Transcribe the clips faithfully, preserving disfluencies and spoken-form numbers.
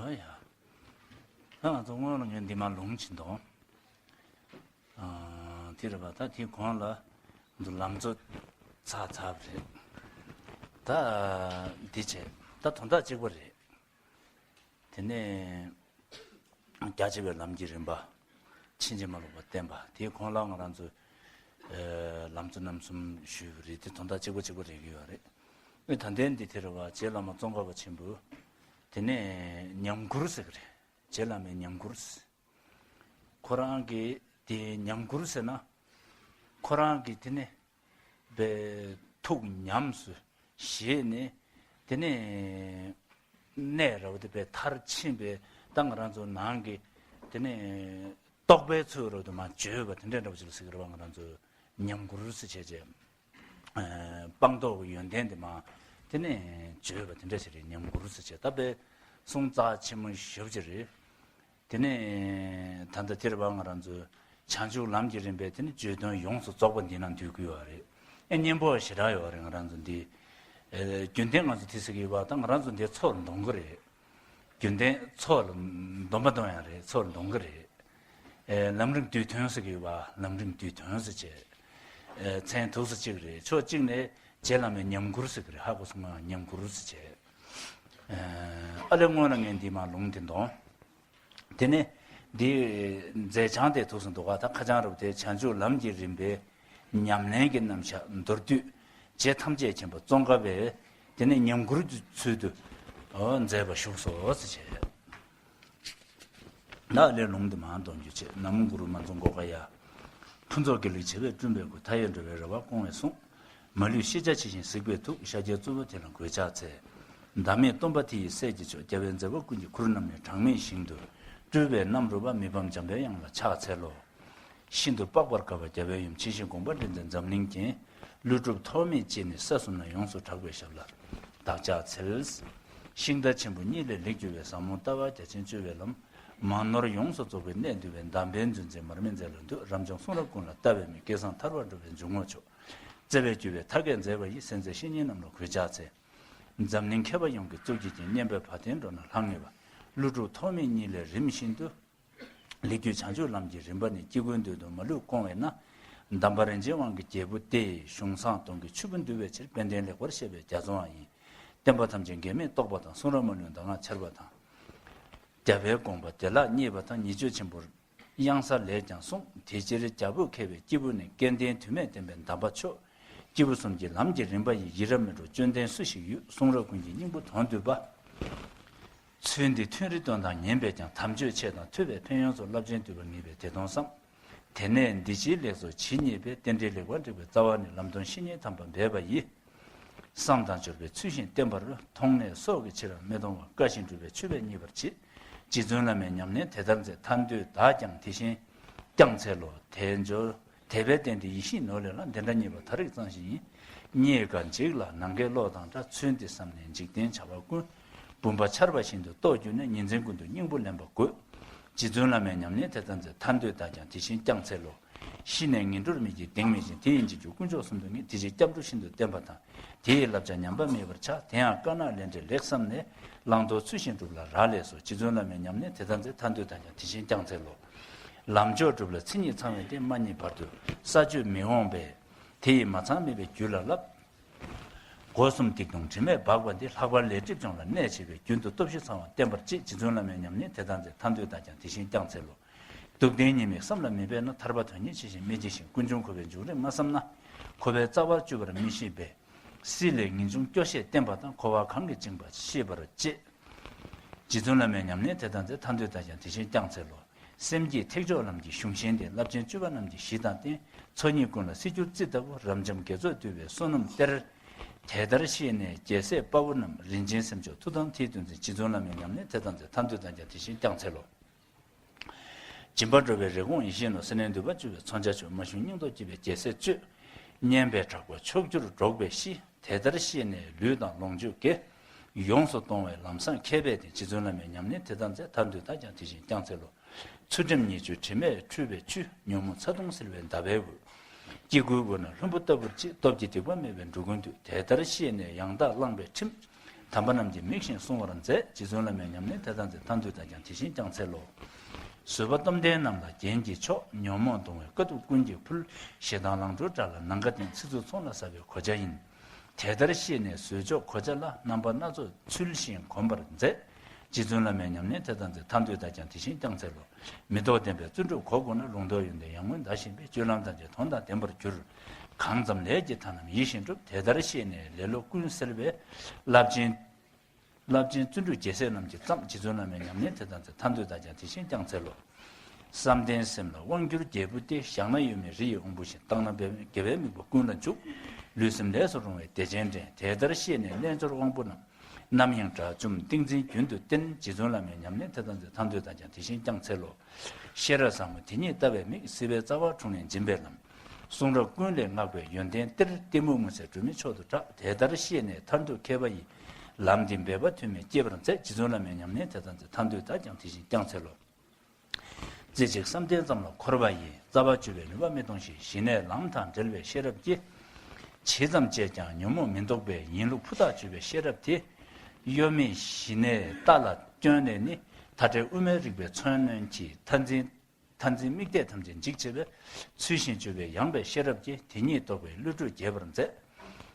ཨ་ཡ། ད་ང་ཚོ་སྔོན་ལ་ངས་འདི་མ་ལུང་ཕྱིན་དོ། ཨ། དེ་རེད་པ། ད་དེའི་གོང་ལ་ང་ཚོ་ལམ་གཙོ་ཚར་ཚར་བ་རེད། ད་འདི་བྱས། ད་དོན་དག་གཅིག་པ་རེད། དེ་ནས་རྒྱ་ཆེ་བའི་ལམ་གྱི་རིམ་པ། ཕྱིན་ཅི་མ་ལོག་པ་བསྟན་པ། དེའི་གོང་ལ་ང་རང་ཚོས་ཨ་ལམ་གཙོ་རྣམ་གསུམ་ཞུས་པ་རེད། དེ་དོན་དག་གཅིག་པ་གཅིག་པ་རེད་ཀྱི་ཡོད་རེད། ཨེ། ད་ལྟའི་འདི་དེ་རེད་པ། རྗེ་བླ་མ་ཙོང་ཁ་པ་ཆེན་པོས། དེ་ནས་ཉམས་མགུར་ཟེར་གི་རེད། རྗེ་བླ་མའི་ཉམས་མགུར། ཁོ་རང་གིས་དེ་ཉམས་མགུར་ཟེར་ན། ཁོ་རང་གིས་དེ་ནས་པའི་ཐུགས་ཉམས་སུ་བཞེས་ནས། དེ་ནས་གནས་རབ་དེ་པའི་མཐར་ཕྱིན་པའི། ད་ང་རང་ཚོ་ནང་གི་དེ་ནས་རྟོགས་པའི་ཚུལ་རབ་དེ་མ་བརྗོད་པ་དེ་འདྲ་འདྲ་པོ་ཅིག་ལ་ཟེར་གི་རེད་པ། ང་རང་ཚོ་ཉམས་མགུར་ཟེར་བྱས་བྱས། ཨ། སྤངས་རྟོགས་ཀྱི་ཡོན་ཏན་དེ་མ་དེ་ནས་བརྗོད་པ་དེ་འདྲ་ཞིག་རེད། ཉམས་མགུར་ཟེར་བྱས། ད་པའི་གསུང་རྩ་ཆེན་མོ་ཞེ་པོ་ཅིག་རེད། དེ་ནས་ད་ལྟ་དེ་རེད་པ། ང་རང་ཚོའི་བྱང་ཆུབ་ལམ་གྱི་རིམ་པའི་དེ་ནས་བརྗོད་དོན་ཡོངས་སུ་རྫོགས་པ་འདི་ནང་འདུས་ཀྱི་ཡོད་རེད། ཨེ། སྙན་པོ་ཞེ་དྲག་ཡོད་རེད། ང་རང་ཚོ་འདི། ཨེ། རྒྱུན་ལྡན་ང་ཚོ་དེ་ཟེར་གི་ཡོད་པ། ད་ང་རང་ཚོ་འདི་ཚོར་འདོན་གི་རེད། རྒྱུན་ལྡན་ཚོར་འདོན་པ་འདོན་ཡང་རེད། ཚོར་འདོན་གི་རེད། ཨེ། ལམ་རིམ་བསྡུས་དོན་ཟེར་གི་ཡོད་པ། ལམ་རིམ་བསྡུས་དོན་ཟེར་བྱས། ཨེ། མཚན་དུས་སུ་གཅིག་རེད། ཕྱོགས་གཅིག་ནས་རྗེ་བླ་མའི་ཉམས་མགུར་ཟེར་གི་རེད། ཧ་གོ་སོང་ང་། ཉམས་མགུར་ཟེར་བྱས། ཨ་ལས་སྔོན་ལ་ངས་འདི་མ་ལུང་དེ་འདོན། དེ་ནས་འདི་མཛད་བྱང་དེ་ཐུགས་སུ་འདུག་ག། ད་ཁ་བྱང་རབ་དེ་བྱང་ཆུབ་ལམ་གྱི་རིམ་པའི་ཉམས་ལེན་གྱི་རྣམ་གཞག་མདོར་བསྡུས། རྗེ་ཐམས་ཅད་མཁྱེན་པ་ཙོང་ཁ་པས་དེ་ནས་ཉམས་མགུར་གྱི་ཚུལ་དུ། ཨོ། མཛད་པ་བཞུགས་སོ་ཟེར་བྱས། ད་ལས་ལུང་དེ་མར་འདོན་རྒྱུ་བྱེད། ན་མོ་གུ་རུ་མ་ཛུ་གྷོ་ག་ཡ། ཕུན་ཚོགས་དགེ་ལེགས་བྱེ་བས་བསྐྲུན་པའི་སྐུ། མཐའ་ཡས་འགྲོ་བའི་རེ་བ་སྐོང་བའི་གསུང་། མ་ལུས་ཤེས་བྱ་ཇི་བཞིན་གཟིགས་པའི་ཐུགས། ཤཱཀྱའི་གཙོ་བོ་དེ་ལ་གུས་ཕྱག་འཚལ། བདག་མེད་སྟོང་པ་དེ་ཡི་སྲས་ཀྱི་མཆོག་རྒྱལ་བའི་མཛད་པ་ཀུན་གྱི་ཁུར་བསྣམས་ནས། གྲངས་མེད་ཞིང་དུ་སྤྲུལ་པའི་རྣམ་རོལ་པ། མི་ཕམ་འཇམ་པའི་དབྱངས་ལ་ཕྱག་འཚལ་ལོ། ཤིན་ཏུ་དཔག་པར་དཀའ་བ་རྒྱལ་བའི་ཡུམ། ཇི་བཞིན་དགོངས་པ་འགྲེལ་མཛད་འཛམ་གླིང་རྒྱན། ཀླུ་སྒྲུབ་ཐོགས་མེད་ཅེས་ནི་ས་གསུམ་ན། ཡོངས་སུ་གྲགས་པའི་ཞབས་ལ་བདག་ཕྱག་འཚལ། ཤིང་རྟ་ཆེན་པོ་གཉིས་ལས་ལེགས་གྱུར་པའི། ཟབ་མོ་ལྟ་བ་རྒྱ་ཆེན་སྤྱོད་པའི་ལམ། མ་ནོར་ཡོངས་སུ་རྫོགས་པའི་གནད་བསྡུས་པའི། གདམས་པའི་རྫུ་འཛིན་མར་མེ་མཛད་ལ་འདུད། རབ་འབྱམས་གསུང་རབ་ཀུན་ལ་ལྟ་བའི་མིག་སྐལ་བཟང་ཐར་པར་འགྲོ་བའི་འཇུག་ངོགས་མཆོག་བརྩེ་བས་བསྒྱུར་བའི་མཐའ་རྒྱས་མཛད་པ་ཡི། སེམས་ཅན་བཤེས་གཉེན་རྣམས་ལ་གུས་ཕྱག་འཚལ། འཛམ་གླིང་མཁས་པ་ཡོངས་ཀྱི་གཙུག་གི་རྒྱན། བསྙེན་པའི་བ་དན་འགྲོ་རྣམས་ལྷང་ངེ་བ། ཀླུ་སྒྲུབ་ཐོགས་མེད་གཉིས་ལས་རིམ་བཞིན་དུ། ལེགས་བསྒྱུར་བྱང་ཆུབ་ལམ་གྱི་རིམ་པ་ནི། སྐྱེ་ཀུན་འདོད་དོན་མ་ལུས་སྐོང་བས་ན། གདམས་པ་རིན་ཆེན་དབང་གི་རྒྱལ་པོ་སྟེ། གཞུང་བསྲང་གདོང་གི་ཆུ་བུར་འདུལ་བའི་ཕྱིར། དཔལ་ལྡན་ལེགས་པར་བཤད་པའི་རྒྱ་མཚོའང་ཡིན། བསྟན་པ་ཐམས་ཅད་འགལ་མེད་རྟོགས་པ་དང་། གསུང་རབ་མ་ལུས་གདམས་ངག་འཆར་བ་དང་། རྒྱལ་བའི་དགོངས་པ་བདེ་བླག་བརྙེས་པ་དང་། ཉེས་སྤྱོད་ཆེན་པོར་གཡང་ས་ལས་ཀྱང་བསྲུང་། དེ་ཕྱིར་རྒྱ་བོད་མཁས་པའི་སྐྱེས་བུ་ནི། སྐལ་ལྡན་དུས་མེད་བསྟན་པའི་གདམས་པ་མཆོག་སྐྱེས་བུ་གསུམ་གྱི་ལམ་གྱི་རིམ་པ་ཡི། ཡི་རབས་མི་འགྲོ་བཅོམ་ལྡན་སུ་ཞིག་ཡོད། གསུང་རབ་ཀུན་གྱི་སྙིང་པོ་དོན་བསྡུས་པ། ཚུལ་འདི་ཐུན་རེ་བཏོན་དང་ཉན་པས་ཀྱང་། དམ་ཆོས་ཆེ་དང་ཐོས་པའི་ཕན་ཡོན་སོགས། རླབས་ཆེན་འདུས་པར་ངེས་པས་དེ་མཐོང་བསམ། དེ་ནས་འདི་ཕྱིའི་ལེགས་ཚོགས་ཇི་སྙེད་པའི། རྟེན་འབྲེལ་ལེགས་པར་འགྲིག་པའི་རྩ་བ་ནི། ལམ་སྟོན་བཤེས་གཉེན་དམ་པ་འབད་པ་ཡིས། བསམ་དང་འབྱོར་པའི་ཚུལ་བཞིན་བསྟན་པར་མཐོང་ནས། སྲོག་གི་ཕྱིར་རང་མི་གཏོང་བར། བཀའ་བཞིན་སྒྲུབ་པའི་མཆོད་པས་མཉེས་པར་བྱེད། རྗེ་བཙུན་བླ་མའི་ཉམས་ལེན་དེ་ལྟར་མཛད། ཐར་འདོད་བདག་ཀྱང་དེ་བཞིན་བསྐྱང་འཚལ་ལོ། དལ་འབྱོར་དད་པས་བརྟེན་ཏེ་ཡིད་བཞིན་ནོར་ལས་ལྷག་འདི་འདྲ་རྙེད་པ་ད་རེས་ཙམ་ཞིག་ཡིན། རྙེད་དཀའ་འཇིག་ལ་ནམ་མཁའི་གློག་དང་འདྲ། ཚུལ་འདི་བསམས་ནས་འཇིག་རྟེན་བྱ་བ་ཀུན། བུམ་པ་ཆར་པ་བཞིན་དུ་རྟོགས་གྱུར་ནས། ཉིན་མཚན་ཀུན་ཏུ་སྙིང་པོ་ལེན་པ་དགོས། རྗེ་བཙུན་བླ་མའི་ཉམས་ལེན་དེ་ལྟར་མཛད། ཐར་འདོད་བདག་ཀྱང་དེ་བཞིན་བསྐྱང་འཚལ་ལོ། ཤི་ནས་ངན་འགྲོར་མི་སྐྱེ་གདེང་མེད་ཅིང་། དེ་ཡི་རྗེས་འཇུག་དཀོན་མཆོག་གསུམ་དུ་ངེས། དེ་ཕྱིར་སྐྱབས་འགྲོ་ཤིན་ཏུ་བརྟན་པ་དང་། དེ་ཡི་བསླབ་བྱ་ཉམས་པ་མེད་པར་བྱ། དེ་ཡང་དཀར་ནག་ལས་འབྲས་ལེགས་བསམས་ནས། བླང་དོར་ཚུལ་བཞིན་སྒྲུབ་ལ་རག་ལས་སོ། རྗེ་བཙུན་བླ་མའི་ཉམས་ལེན་དེ་ལྟར་མཛད། ཐར་འདོད་བདག་ཀྱང་དེ་བཞིན་བསྐྱང་འཚལ་ལོ། ལམ་མཆོག་སྒྲུབ་ལ་མཚན་ཉིད་ཚང་བའི་སྟེང་། མ་རྙེད་བར་དུ་ས་བཅུད་མི་འོང་བས། དེ་ཡི་མ་ཚང་མེད་པའི་རྒྱུད་ལ་བསླབ། སྒོ་གསུམ་སྡིག་ལྟུང་དྲི་མས་སྦགས་པ་འདི། ལྷག་པར་ལས་སྒྲིབ་སྦྱོང་ལ་གནས་བྱེད་པའི། རྒྱུན་དུ་སྟོབས་བཞི་ཚང་བ་བསྟེན་པར་བྱེད། རྗེ་བཙུན་བླ་མའི་ཉམས་ལེན་དེ་ལྟར་མཛད། ཐར་འདོད་བདག་ཀྱང་དེ་བཞིན་བསྐྱང་འཚལ་ལོ། སྡུག་བདེན་གཉིས་མེད་བསམ་ལ་མི་འབད་ན། ཐར་པ་དོན་གཉེར་ཇི་བཞིན་མི་བགྱིད་ཅིང་། ཀུན་འབྱུང་འཁོར་བའི་འབྱུང་རིམ་མ་བསམ་ན། འཁོར་བའི་རྩ་བར་གཅོད་པར་མི་ཤེས་པས། སྲིད་ལས་ངེས་འབྱུང་སྐྱོ་ཤས་བསྟེན་པ་དང་། འཁོར་བ་གང་གིས་བཅིངས་པ་ཤེས་པར་བྱེད། རྗེ་བཙུན་བླ་མའི་ཉམས་ལེན་དེ་ལྟར་མཛད། ཐར་འདོད་བདག་ཀྱང་དེ་བཞིན་བསྐྱང་འཚལ་ལོ། སེམས་བསྐྱེད་ཐེག་མཆོག་ལམ་གྱི་གཞུང་ཤིང་སྟེ། རླབས་ཆེན་སྤྱོད་པ་རྣམས་ཀྱི་གཞི་དང་བརྟེན། ཚོགས་གཉིས་ཀུན་ལ་སྲིད་གྱུར་རྩི་ལྟ་བུ། རབ་འབྱམས་དགེ་ཚོགས་འདུས་པའི་བསོད་ནམས་གཏེར། དེ་ལྟར་ཤེས་ནས་རྒྱལ་སྲས་དཔའ་བོ་རྣམས། རིན་ཆེན་སེམས་མཆོག་མཐུ་དང་མཐའི་གདུང་འཛིན། རྗེ་བཙུན་བླ་མའི་ཉམས་ལེན་དེ་ལྟར་མཛད། ཐར་འདོད་བདག་ཀྱང་དེ་བཞིན་བསྐྱང་འཚལ་ལོ། སྦྱིན་པ་འགྲོ་བའི་རེ་སྐོང་ཡིད་བཞིན་ནོར། སེར་སྣའི་འདུན་པ་བཅུ་པའི་མཚོན་ཆ་མཆོག་མ་ཞུམ་སྙིང་སྟོབས་བསྐྱེད་པའི་རྒྱལ་སྲས་སྤྱོད། སྙན་པའི་གྲགས་པ་མཆོག་གྱུར་སྒྲོག་པའི་གཤིས། དེ་ལྟར་ཤེས་ནས་ལུས་དང་ལོངས་སྤྱོད་དགེ། ཡོངས་སུ་གཏོང་བའི་ལམ་བཟང་མཁས་པས་བསྟེན། རྗེ་བཙུན་བླ་མའི་ཉམས་ལེན་དེ་ལྟར་མཛད། ཐར་འདོད་བདག་ཀྱང་དེ་བཞིན་བསྐྱང་འཚལ་ལོ། ཚུལ་ཁྲིམས་ཉེས་སྤྱོད་དྲི་མས་འཁྲུད་པའི་ཆུ། ཉོན་མོངས་ཚ་གདུང་སེལ་བའི་ཟླ་བའི་འོད། སྐྱེ་དགུའི་དབུས་ན་ལྷུན་པོ་ལྟ་བུར་བརྗིད། སྟོབས་ཀྱིས་སྡིག་པ་མེད་པའི་འགྲོ་ཀུན་འདུལ། དེ་ལྟར་ཤེས་ནས་ཡང་དག་བླངས་པའི་ཁྲིམས། དམ་པ་རྣམས་ཀྱིས་མིག་བཞིན་བསྲུང་བར་མཛད། རྗེ་བཙུན་བླ་མའི་ཉམས་ལེན་དེ་དག་མཛད། ཐར་འདོད་དག་ཀྱང་དེ་བཞིན་བསྐྱངས་འཚལ་ལོ། བཟོད་པ་སྟོབས་ལྡན་རྣམས་ལ་རྒྱན་གྱིས་ཕྱོགས། ཉོན་མོངས་གདུང་བའི་དཀའ་ཐུབ་ཀུན་གྱིས་ཕུལ། ཞེ་སྡང་རླུང་འཁྲུག་དགྲ་ལ་ནམ་མཁའ་སྟེང་། ཚིག་རྩུབ་ཚོགས་ལ་ཟ་བའི་གོ་ཆ་ཡིན། དེ་ལྟར་ཤེས་ནས་བཟོད་ཕྱོགས་གོ་ཆ་ལ། རྣམ་པ་སྣ་ཚོགས་ཚུལ་བཞིན་གོམས་པར་མཛད། རྗེ་བཙུན་བླ་མའི་ཉམས་ལེན་དེ་དག་མཛད། ཐར་འདོད་དག་ཀྱང་དེ་བཞིན་བསྐྱངས་འཚལ་ལོ། མི་ལྡོག་བདེན་པའི་བརྩོན་འགྲུས་གོ་བགོ་ན། ལུང་རྟོགས་ཡོན་ཏན་ཡར་ངོའི་ཟླ་བཞིན་པའི། སྤྱོད་ལམ་ཐམས་ཅད་དོན་དང་ལྡན་པར་འགྱུར། གང་ཙམ་ལས་ཀྱི་མཐའ་རྣམས་ཡིད་བཞིན་འགྲུབ། དེ་ལྟར་ཤེས་ནས་ལེ་ལོ་ཀུན་སེལ་བའི། རླབས་ཆེན། རླབས་ཆེན་བརྩོན་འགྲུས་རྒྱལ་སྲས་རྣམས་ཀྱིས་བརྩམས། རྗེ་བཙུན་བླ་མའི་ཉམས་ལེན་དེ་དག་མཛད། ཐར་འདོད་དག་ཀྱང་དེ་བཞིན་བསྐྱངས་འཚལ་ལོ། བསམ་གཏན་སེམས་ལ་དབང་བསྒྱུར་རྒྱལ་པོ་སྟེ། བཞག་ན་གཡོ་མེད་རི་ཡི་དབང་པོ་བཞིན། བཏང་ན་དགེ་བའི་དམིགས་པ་ཀུན་ལ་འཇུག། ལུས་སེམས་ལས་སུ་རུང་བའི་བདེ་ཆེན་འདྲེན། དེ་ལྟར་ཤེས་ནས་རྣལ་འབྱོར་དབང་པོ་རྣམས། ནམ་ཡང་དགྲ་བཅོམ་ཏིང་འཛིན་རྒྱུན་དུ་བསྟེན། རྗེ་བཙུན་བླ་མའི་ཉམས་ལེན་དེ་དག་མཛད། ཐར་འདོད་དག་ཀྱང་དེ་བཞིན་བསྐྱངས་འཚལ་ལོ། ཤེས་རབ་ཟབ་མོ་དེ་ཉིད་ལྟ་བའི་མིག། སྲིད་པའི་རྩ་བ་འཁྲུངས་ནས་འབྱིན་པའི་ལམ། གསུང་རབ་ཀུན་ལས་བསྔགས་པའི་ཡོན་ཏན་གཏེར། གཏི་མུག་མུན་སེལ་སྒྲོན་མེའི་མཆོག་ཏུ་གྲགས། དེ་ལྟར་ཤེས་ནས་ཐར་འདོད་མཁས་པ་ཡི། ལམ་འདི་འབད་པ་ཐོགས་མེད་སྐྱེ་བར་མཛད། རྗེ་བཙུན་བླ་མའི་ཉམས་ལེན་དེ་དག་མཛད། ཐར་འདོད་དག་ཀྱང་དེ་བཞིན་བསྐྱངས་འཚལ་ལོ། རྩེ་གཅིག་བསམ་གཏན་ཙམ་ལ་འཁོར་བ་ཡི། རྩ་བ་གཅོད་པའི་ནུས་པ་མི་གཏོང་ཞིང་། ཞི་གནས་ལམ་དང་བྲལ་བའི་ཤེས་རབ་ཀྱིས། ཇི་ཙམ་སྤྱད་ཀྱང་ཉོན་མོངས་མི་ལྡོག་པའི། ཡིན་ལུགས་ཕུ་ཐག་གཅོད་པའི་ཤེས་རབ་དེ། གཡོ་མེད་ཞི་གནས་ལྟ་ལ་བསྐྱོན་ནས་ནི། མཐའ་བྲལ་དབུ་མའི་རིག་པའི་མཚོན་རྣོན་གྱིས། མཐར་འཛིན། མཐར་འཛིན་དམིགས་གཏད་ཐམས་ཅད་འཇིག་བྱེད་པའི། ཚུལ་བཞིན་སྤྱོད་པའི་ཡངས་པའི་ཤེས་རབ་ཀྱིས། དེ་ཉིད་རྟོགས་པའི་བློ་གྲོས་རྒྱས་པར་མཛད།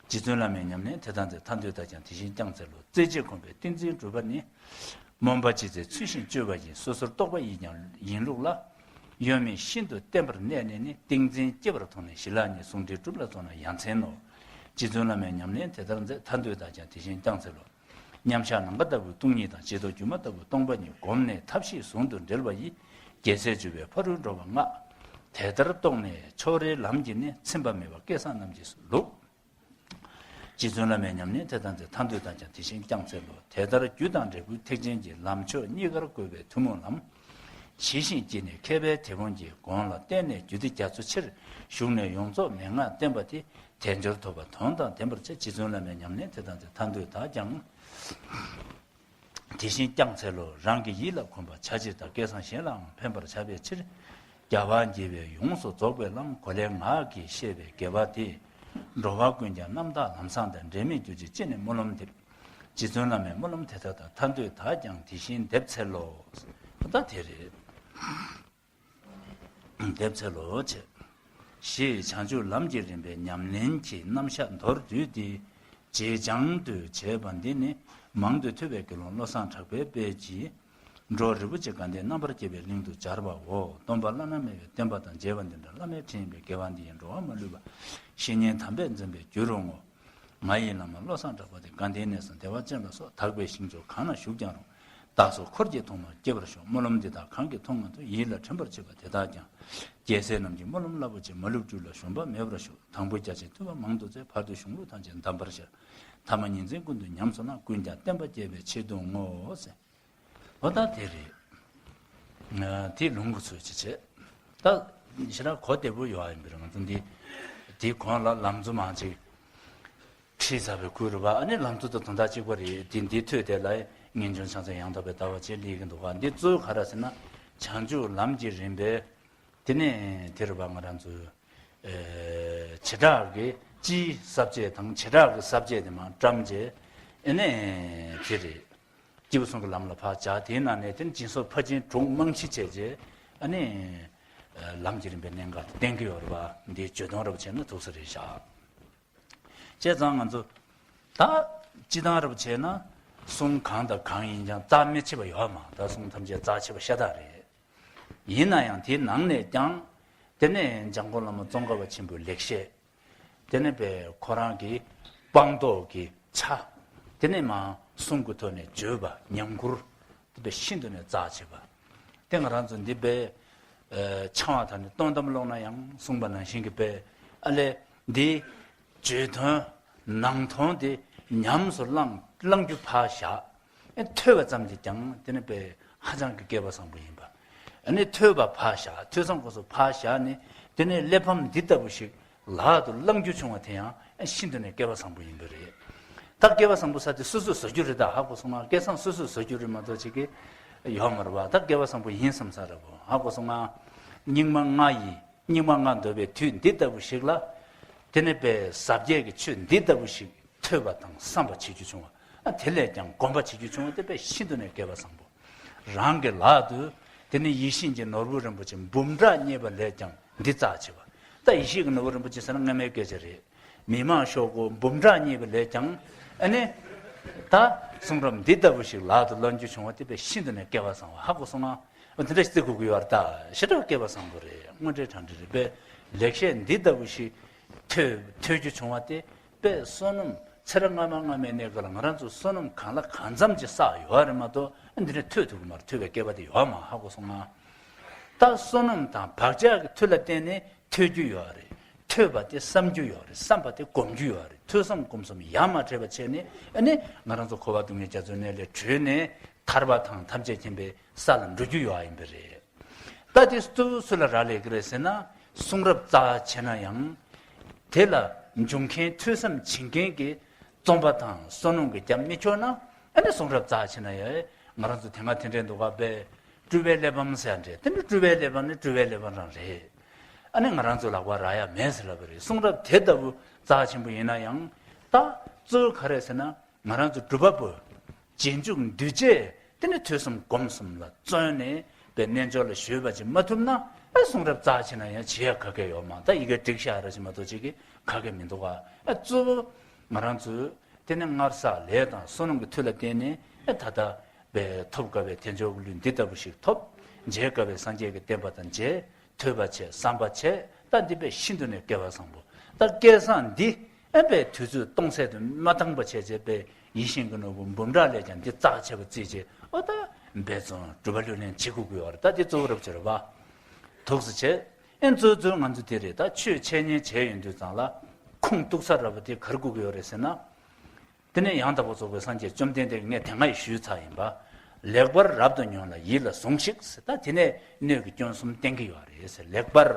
རྗེ་བཙུན་བླ་མའི་ཉམས་ལེན་དེ་དག་མཛད། ཐར་འདོད་དག་ཀྱང་དེ་བཞིན་བསྐྱངས་འཚལ་ལོ། རྩེ་གཅིག་གོམས་པའི་ཏིང་འཛིན་སྒྲུབ་པ་ནི། སྨོན་པ་ཅི་མཛད་ཚུལ་བཞིན་སྤྱོད་པ་ཡིན། སོ་སོར་རྟོག་པ་ཡིས་ཀྱང་ཡིན་ལུགས་ལ། གཡོ་མེད་ཤིན་ཏུ་བརྟན་པར་གནས་ནས་ནི། ཏིང་འཛིན་སྐྱེ་བར་མཐོང་ནས་ཞི་ལྷག་ཉིད། གཟུངས་འདི་སྒྲུབ་ལ་བརྩོན་ན་ཡ་མཚན་ནོ། རྗེ་བཙུན་བླ་མའི་ཉམས་ལེན་དེ་ལྟར་མཛད། ཐར་འདོད་དག་ཀྱང་དེ་བཞིན་བསྐྱངས་འཚལ་ལོ། མཉམ་གཞག་ནམ་མཁའ་ལྟ་བུའི་སྟོང་ཉིད་དང་། ཞི་རྟོག་སྒྱུ་མ་ལྟ་བུའི་སྟོང་པ་ཉིད། བསྒོམས་ནས་ཐབས་ཤེས་ཟུང་དུ་འབྲེལ་བ་ཡིས། རྒྱལ་སྲས་སྤྱོད་པའི་ཕ་རོལ་འགྲོ་བ་ལྔ། དེ་ལྟར་རྟོགས་ནས་ཕྱོགས་རེའི་ལམ་གྱིས་ནི། ཚིམ་པ་མེད་པ་སྐལ་བཟང་རྣམས་ཀྱི་ལུགས། རྗེ་བཙུན་བླ་མའི་ཉམས་ལེན་དེ་དག་མཛད། ཐར་འདོད་དག་ཀྱང་དེ་བཞིན་བསྐྱངས་འཚལ་ལོ། དེ་ལྟར་རྒྱུ་དང་འབྲས་བུའི་ཐེག་ཆེན་གྱི། ལམ་མཆོག་གཉིས་ཀར་བཀོད་པའི་ཐུན་མོང་ལམ། ཇི་བཞིན་བགྱིས་ནས་མཁས་པའི་དེད་དཔོན་གྱིས། གོང་ལ་བསྟན་ནས་རྒྱུད་སྡེ་རྒྱ་མཚོ་ཆེར། ཞུགས་ནས་ཡོངས་རྫོགས་མན་ངག་བསྟན་པ་དེ། དལ་འབྱོར་ཐོབ་པ་དོན་དང་ལྡན་པར་བྱེད། རྗེ་བཙུན་བླ་མའི་ཉམས་ལེན་དེ་དག་མཛད། ཐར་འདོད་དག་ཀྱང་དེ་བཞིན་བསྐྱངས་འཚལ་ལོ། རང་གི་ཡིད་ལ་གོམས་པ་བྱ་ཕྱིར་དང་། སྐལ་བཟང་གཞན་ལའང་ཕན་པར་བྱ་བའི་ཕྱིར། རྒྱལ་བ་དགྱེས་པའི་ཡོངས་སུ་རྫོགས་པའི་ལམ། གོ་ལའི་ངག་གིས་བཤད་པའི་དགེ་བ་དེས། འགྲོ་བ་ཀུན་ཀྱང་རྣམ་དག་ལམ་བཟང་དང་། འབྲལ་མེད་གྱུར་ཅིག་ཅེས་ནི་སྨོན་ལམ་འདེབས། རྗེ་བཙུན་བླ་མའི་སྨོན་ལམ་དེ་དག་དང་། ཐར་འདོད་དག་ཀྱང་དེ་བཞིན་འདེབས་འཚལ་ལོ། ད་དེ་རེད། འདེབས་འཚལ་ལོ་བྱས། ཞེས་བྱང་ཆུབ་ལམ་གྱི་རིམ་པའི་ཉམས་ལེན་གྱི་རྣམ་གཞག་མདོར་བསྡུས་ཏེ། རྗེས་བྱང་དུ་བྱས་པ་འདི་ནི། མང་དུ་ཐོས་པའི་དགེ་སློང་བློ་བཟང་གྲགས་པའི་དཔལ་གྱིས། འགྲོ་རིན་པོ་ཆེ་དགའ་ལྡན་རྣམ་པར་རྒྱལ་བའི་གླིང་དུ་སྦྱར་བའོ། སྟོན་པ་བླ་ན་མེད་པའི་བསྟན་པ་དང་མཇལ་བ་འདི་འདྲ། བླ་མའི་ཁྲིད་ཡིན་པས་དགེ་བ་འདི་ཡིས་འགྲོ་བ་མ་ལུས་པ། བཤེས་གཉེན་དམ་པས་འཛིན་པའི་རྒྱུ་རུ་བསྔོ། ང་ཡི་བླ་མ་བློ་བཟང་གྲགས་པ་དེ། དགའ་ལྡན་གནས་སུ་བདེ་བ་ཅན་ལ་སོགས། དག་པའི་ཞིང་མཆོག་གང་ན་བཞུགས་ཀྱང་རུང་། བདག་སོགས་འཁོར་གྱི་ཐོག་མར་སྐྱེ་བར་ཤོག། སྨོན་ལམ་འདི་དག་གང་གིས་མཐོང་ངེས་ཐོབ། ཡིད་ལ་དྲན་པར་བྱེད་པ་དེ་དག་ཀྱང་། རྒྱལ་སྲས་རྣམས་ཀྱི་སྨོན་ལམ་རླབས་པོ་ཆེ། མ་ལུས་སྤྲུལ་ལ་ཞུམ་པ་མེད་པར་ཤོག། དང་པོའི་རྒྱ་ཆེན་ཐུབ་པ་མང་དུ་བཙལ། བར་དུ་གཞུང་ལུགས་ཐམས་ཅད་གདམས་པར་ཤར། ཐ་མ་ཉིན་མཚན་ཀུན་ཏུ་ཉམས་སུ་བླང་། ཀུན་ཀྱང་བསྟན་པ་རྒྱས་པའི་ཆེད་དུ་བསྔོ། ཟེར། འོ་ད་དེ་རེད། ང་དེ་ལུང་གི་ཚུལ་གྱིས་བྱས། ད་ཞེ་དྲག་གོ་བདེ་པོ་ཡོད་ཨ་ཡིན་པས་ང་ཚོ་འདི། དེའི་གོང་ལ་ལམ་གཙོ་མང་ཅིག་ཁྲིད་ཚར་བའི་ཁུལ་རེད་པ། ཨ་ནི་ལམ་གཙོ་དང་དོན་དག་གཅིག་པ་རེད། དེ་འདི་ཐོས་དེ་ལ་ངེས་འབྱུང་ཕྱག་མཚན་ཡང་དག་པའི་ལྟ་བ་ཅེས་སླེབས་ཀྱི་འདུག་ག་འདི་གཙོ་བོ་ག་རེ་ཟེར་ན། བྱང་ཆུབ་ལམ་གྱི་རིམ་པའི། དེ་ནས་དེ་རུ་བ་ང་རང་ཚོའི་ཨེ་བྱེ་བྲག་གི་སྤྱིའི་ས་བཅད་དང་བྱེ་བྲག་གི་ས་བཅད་དེ་མར་བཀྲམ་རྗེས། ཨེ་ནས་དེ་རེད། སྐྱེས་བུ་གསུམ་གྱི་ལམ་ལ་ཕར་བྱ། དེའི་ནང་ནས་དེ་ནས་སྦྱིན་སོགས་ཕར་ཕྱིན་དྲུག་རྨང་གཞི་བྱས་རྗེས། ཨ་ནི་ཨེ་ལམ་གྱི་རིམ་པའི་གནད་འགག་དེ་བསྟན་གྱི་ཡོད་རེད་པ། འདིའི་བརྗོད་དོན་རབ་བྱས་ན་ཐུགས་སུ་རེད་བཞག་བྱས་ཙང་ང་ཚོ་ད་སྤྱི་བཏང་རབ་བྱས་ན་གསུང་གང་དང་གང་ཡིན་ཀྱང་རྩ་མི་ཆེ་བ་ཡོད་མ་རེད། གསུང་ཐམས་ཅད་རྩ་ཆེ་བ་ཤ་སྟག་རེད། ཡིན་ན་ཡང་དེའི་ནང་ནས་ཀྱང་དེ་ནས་འཇམ་མགོན་བླ་མ་ཙོང་ཁ་པ་ཆེན་པོའི་ལེགས་བཤད། དེ་ནས་པའི་ཁོ་རང་གི་སྤངས་རྟོགས་ཀྱི་ཆ། དེ་ནས་མར་གསུང་གི་ཐོག་ནས་བརྗོད་པ་ཉམས་མགུར། དེ་པའི་ཤིན་ཏུ་ནས་རྩ་ཆེ་བ། དེ་ང་རང་ཚོ་འདི་པའི་ཨ་འཆང་བ་དག་ནི་སྟོང་གཏམ་ཀློག་ན་ཡང་གསུངས་པ་ནང་བཞིན་གྱི་པའི་ཨ་ལས་འདི། བརྗོད་དོན་ནང་དོན་དེ་ཉམས་སུ་བླང་བླང་རྒྱུ་ཕར་བཞག་ཨེ་ཐོས་པ་ཙམ་གྱིས་ཀྱང་དེ་ནི་དཔེ་ཧ་ཅང་གི་སྐལ་པ་བཟང་པོ་ཡིན་པ། ཨ་ནི་ཐོས་པ་ཕར་བཞག་ཐོས་བསམ་སྒོམ་གསུམ་ཕར་བཞག་ནས་དེ་ནི་གླེགས་བམ་འདི་ལྟ་བུ་ཞིག་ལག་ཏུ་བླང་རྒྱུ་བྱུང་བ་དེ་ཡང་ཨེ་ཤིན་ཏུ་ནས་སྐལ་པ་བཟང་པོ་ཡིན་པ་རེད། ད་སྐལ་པ་བཟང་པོ་ས་དེ་སོ་སོས་བཟོ་རྒྱུ་རེད། ད་ཧ་གོ་སོང་ང་། སྐལ་བཟང་སོ་སོས་བཟོ་རྒྱུ་རེད་མ་གཏོགས་ཅིག་གི་ཡོད་མ་རེད་བ། ད་སྐལ་པ་བཟང་པོ་ཡིན་བསམ་ས་རེད་བོ། ཧ་གོ་སོང་ང་། སྙིགས་མ་ལྔ་ཡི། སྙིགས་མ་ལྔ་འདོད་པའི་དུས་འདི་ལྟ་བུ་ཞིག་ལ། དེ་ནི་པའི་ཟབ་རྒྱས་ཀྱི་ཆོས་འདི་ལྟ་བུ་ཞིག་ཐོས་པ་དང་བསམ་པ་བྱེད་རྒྱུ་བྱུང་བ། ཨ་དེ་ལས་ཀྱང་སྒོམ་པ་བྱེད་རྒྱུ་བྱུང་བ་དེ་དཔེ་ཤིན་ཏུ་ནས་སྐལ་བ་བཟང་པོ། རང་གི་ལག་ཏུ་དེ་ནི་ཡིད་བཞིན་གྱི་ནོར་བུ་རིན་པོ་ཆེ་འབུམ་ཕྲག་རྙེད་པ་ལས་ཀྱང་འདི་རྩ་ཆེ་བ། ད་ཡེ་ཤེས་ཀྱི་ནོར་བུ་རིན་པོ་ཆེ་ཟེར་ན་སྔ་མའི་སྐད་ཆ་རེད། མི་མང་ཤོག་གུ་འབུམ་ཕྲག་རྙེད་པ་ལས་ཀྱང་ཨ་ནི། ད་གསུང་རབ་འདི་ལྟ་བུ་ཞིག་ལག་ཏུ་བླང་རྒྱུ་བྱུང་བ་དེ་དཔེ་ཤིན་ཏུ་ནས་སྐལ་བ་བཟང་བ། ཧ་གོ་སོང་ང་། འོ་དེ་འདྲ་ཞིག་བརྩི་དགོས་ཀྱི་ཡོད་རེད། ད་ཞེ་དྲག་སྐལ་བ་བཟང་པོ་རེད། དངོས་འབྲེལ་དྲང་འབྲེལ་རེད། དཔེ་ལེགས་བཤད་འདི་ལྟ་བུ་ཞིག་ཐོས་ཐོས་རྒྱུ་བྱུང་བ་དེ་དཔེ་བསོད་ནམས་ཚེ་རབས་སྔ་མ་སྔ་མའི་གནས་སྐབས་ལ་ང་རང་ཚོ་བསོད་ནམས་གང་ལ་གང་འཚམ་ཅིག་བསགས་ཡོད་རེད་མ་གཏོགས་འདི་འདྲ་ཐོས་ཐུབ་ཀྱི་མ་རེད། ཐོས་པའི་སྐལ་བ་དེ་ཡོད་མ། ཧ་གོ་སོང་ང་། ད་བསོད་ནམས་དང་བག་ཆགས་ཀྱི་མཐུ་ལ་བརྟེན་ནས་ཐོས་རྒྱུ་ཡོད་རེད། ཐོས་པ་དེ་བསམ་རྒྱུ་ཡོད་རེད། བསམ་པ་དེ་སྒོམ་རྒྱུ་ཡོད་རེད། ཐོས་བསམ་སྒོམ་གསུམ་ཡ་མ་བྲལ་བ་བྱས་ནས་ཨ་ནི་ང་རང་ཚོ་འཁོར་བ་སྡུག་བསྔལ་རྒྱ་མཚོའི་གནས་ལས་གྲོལ་ནས་ཐར་པ་དང་ཐམས་ཅད་མཁྱེན་པའི་ས་ལ་འགྲོ་རྒྱུ་ཡོད་ཡིན་པ་རེད། ད་དེ་སུ་སུ་ལ་རག་ལས་ཀྱི་རེད་ཟེར་ན། གསུང་རབ་རྩ་ཆེ་ན་ཡང་། དེ་ལ་འཇུག་མཁན་ཐོས་བསམ་བྱེད་མཁན་གྱི་རྩོམ་པ་དང་བསོད་ནམས་ཀྱི་རྒྱ་མི་ཁྱོད་ན་ཨ་ནི་གསུང་རབ་རྩ་ཆེ་ན་ཡང་ང་རང་ཚོ་དེ་སྔ་དེ་འདྲའི་འདུག་ག་པས་སྤྲུལ་པའི་གླེགས་བམ་ཟེར་ཡ་འདྲ། དེ་ནི་སྤྲུལ་པའི་གླེགས་བམ་ནི་སྤྲུལ་པའི་གླེགས་བམ་རང་རེད། ཨ་ནི་ང་རང་ཚོ་ལག་པ་རག་ཡ་མེད་ཟེར་ལབ་པ་རེད། གསུང་རབ་དེ་ལྟ་བུ་རྩ་ཆེན་པོ་ཡིན་ན་ཡང་། ད་གཙོ་བོ་ག་རེ་ཟེར་ན། ང་རང་ཚོ་སྒྲུབ་པ་པོ། རྗེས་འཇུག་འདུས་བྱས་དེ་ནི་ཐོས་བསམ་སྒོམ་གསུམ་ལ་བརྩོན་ནས་པའི་རྣལ་འབྱོར་ལ་ཞུས་པ་ཅིག་མ་ཐུབ་ན་ཨ་གསུང་རབ་རྩ་ཆེ་ན་ཡང་བྱེད་ཡ་ག་གེ་ཡོད་མ། ད་ཡི་གེ་འགྲིག་ཤག་ར་ཅིག་མ་གཏོགས་ཅིག་གི་ག་གེ་མི་འདུག་ག་ཨ་གཙོ་བོ་ང་རང་ཚོས་དེ་ནི་སྔར་བསགས་ལས་དང་བསོད་ནམས་ཀྱི་མཐུ་ལ་བརྟེན་ནས་ཨ་ད་ལྟ་པའི་ཐོབ་དཀའ་བའི་དལ་འབྱོར་གྱི་ལུས་འདི་ལྟ་བུ་ཞིག་ཐོབ། མཇལ་དཀའ་བའི་སངས་རྒྱས་ཀྱི་བསྟན་པ་དང་མཇལ། ཐོས་པ་བྱས། བསམ་པ་བྱས། ད་འདི་དཔེ་ཤིན་ཏུ་ནས་སྐལ་བ་བཟང་པོ། ད་སྐལ་བཟང་འདི་ཨེ་དཔེ་དུས་ཚོད་སྟོང་ཟད་དུ་མ་བཏང་པ་བྱས་བྱས་པའི་ཡིད་བཞིན་གྱི་ནོར་བུ་འབུམ་ཕྲག་ལས་ཀྱང་འདི་རྩ་ཆེ་བ་བརྩིས་བྱས། ཨོ་ད་འབད་བརྩོན་སྒྲུབ་པ་ལྷུར་ལེན་བྱེད་དགོས་ཀྱི་ཡོད་རེད། ད་འདི་གཙོ་བོ་རབ་ཆེ་རེད་པ། འདུག་སེ་བྱས། ཨེ་གཙོ་གཙོ་ང་ཚོ་འདི་རེད། ད་ཆོས་འཆད་ཉན་བྱས་ཡོང་དུས་ཙང་ལ་ཁུངས་གཏུགས་ས་ར་བ་དེ་ག་རེ་དགོས་ཀྱི་ཡོད་རེད་ཟེར་ན། དེ་ནས་ཡང་དག་པར་རྫོགས་པའི་སངས་རྒྱས་བཅོམ་ལྡན་འདས་ཀྱིས་ངས་དེ་སྔ་ཡང་ཞུས་ཚར་ཡིན་པ། ལེགས་པར་རབ་ཏུ་ཉོན་ལ་ཡིད་ལ་ཟུངས་ཤིག་ཟེར། ད་དེ་ནས་སྣོད་ཀྱི་སྐྱོན་གསུམ་བསྟན་གྱི་ཡོད་རེད་ཟེར། ལེགས་པར་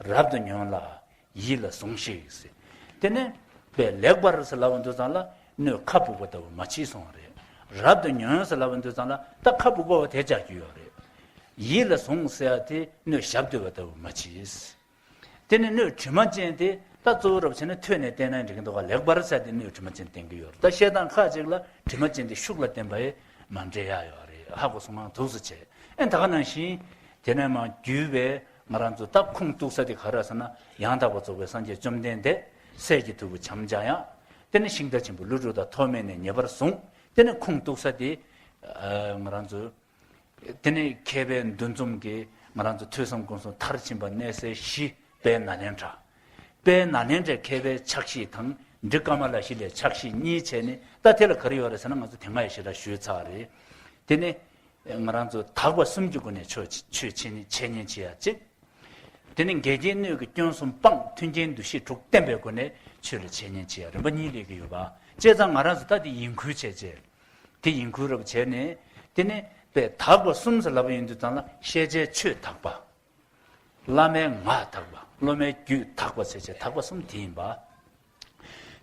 རབ་ཏུ་ཉོན་ལ་ཡིད་ལ་ཟུངས་ཤིག་ཟེར། དེ་ནས་པའི་ལེགས་པར་ཟེར་ལབ་པ་དུས་ཙང་ལ་སྣོད་ཁ་སྦུག་པ་ལྟ་བུ་མ་བྱེད་གསུངས་པ་རེད། རབ་ཏུ་ཉོན་ཟེར་ལབ་པ་དུས་ཙང་ལ་ད་ཁ་སྦུག་པ་བ་དེ་བྱ་རྒྱུ་ཡོད་རེད། ཡིད་ལ་ཟུངས་ཟེར་ཡ་དེ་སྣོད་ཞབས་བསྡུས་པ་ལྟ་བུ་མ་བྱེད། དེ་ནི་སྣོད་དྲི་མ་ཅན་དེ་ད་གཙོ་བོ་རབ་བྱས་ན་ཐོས་ནས་བསྟེན་ན་འགྲིག་གི་འདུག་ག་ལེགས་པར་ཟེར་དེ་སྣོད་དྲི་མ་ཅན་བསྟེན་གྱི་ཡོད་རེད། ད་བཤད་སྟངས་ཁ་ཅིག་ལ་དྲི་མ་ཅན་དེ་ཤུགས་ལ་བསྟན་པ་ཡི་མ་འདྲེས་ཡ་ཡོད་རེད། ཧ་གོ་སོང་ང་། འདུག་སེ་བྱས། ཨེ་ད་ག་ནང་བཞིན་དེ་ནས་མ་བརྒྱུད་པའི་ང་རང་ཚོ་ད་ཁུངས་གཏུགས་ས་དེ་ག་རེ་ཟེར་ན། ཡང་དག་པར་རྫོགས་པའི་སངས་རྒྱས་བཅོམ་ལྡན་འདས་སྲས་ཀྱི་ཐུ་བོ་བྱམས་འཇམ་དབྱངས། དེ་ནས་ཤིང་རྟ་ཆེན་པོ་ཀླུ་སྒྲུབ་དང་ཐོགས་མེད་ནས་ངེས་པར་བཟུང་། དེ་ནས་ཁུངས་གཏུགས་ས་དེ་ང་རང་ཚོ། དེ་ནས་མཁས་པའི་འདུ་འཛོམས་ཀྱིས་ང་རང་ཚོ་ཐོས་བསམ་སྒོམ་གསུམ་མཐར་ཕྱིན་པ་གནས་གསལ་བཞི་དཔལ་ནཱ་ལེནྡྲ། དཔལ་ནཱ་ལེནྡྲའི་མཁས་པའི་ཕྱག་བཞེས་དང་འབྲི་ཀ་མ་ལ་ཤཱི་ལའི་ཕྱག་བཞེས་གཉིས་བྱས་ནས། ད་དེ་ལ་ག་རེ་ཡོད་རེད་ཟེར་ན། ང་ཚོ་དེ་སྔ་ཡང་ཞེ་དྲག་ཞུས་ཚར་རེད། དེ་ནས་ང་རང་ཚོ་དག་པ་གསུམ་གྱི་སྒོ་ནས་ཆོས་ཆོས་འཆད་ཉན་བྱེད་ཡ་གཅིག་དེ་ནས་འགལ་རྐྱེན་སྣོད་ཀྱི་སྐྱོན་གསུམ་སྤངས། མཐུན་རྐྱེན་འདུ་ཤེས་དྲུག་བསྟེན་པའི་སྒོ་ནས་ཆོས་ལ་འཆད་ཉན་བྱེད་ཡ་རིམ་པ་གཉིས་སླེབས་ཀྱི་ཡོད་པ། བྱས་ཙང་ང་རང་ཚོ་ད་དེ་ཡིན་ཁུལ་བྱས་བྱས། དེ་ཡིན་ཁུལ་རབ་བྱས་ནས། དེ་ནས་པའི་དག་པ་གསུམ་ཟེར་ལབ་པ་ཡིན་དུས་ཙང་ལ་ཤེས་བྱའི་ཆོས་དག་པ། བླ་མའི་ངག་དག་པ། སློབ་མའི་རྒྱུད་དག་པ་ཟེར་བྱས་དག་པ་གསུམ་དེ་ཡིན་པ།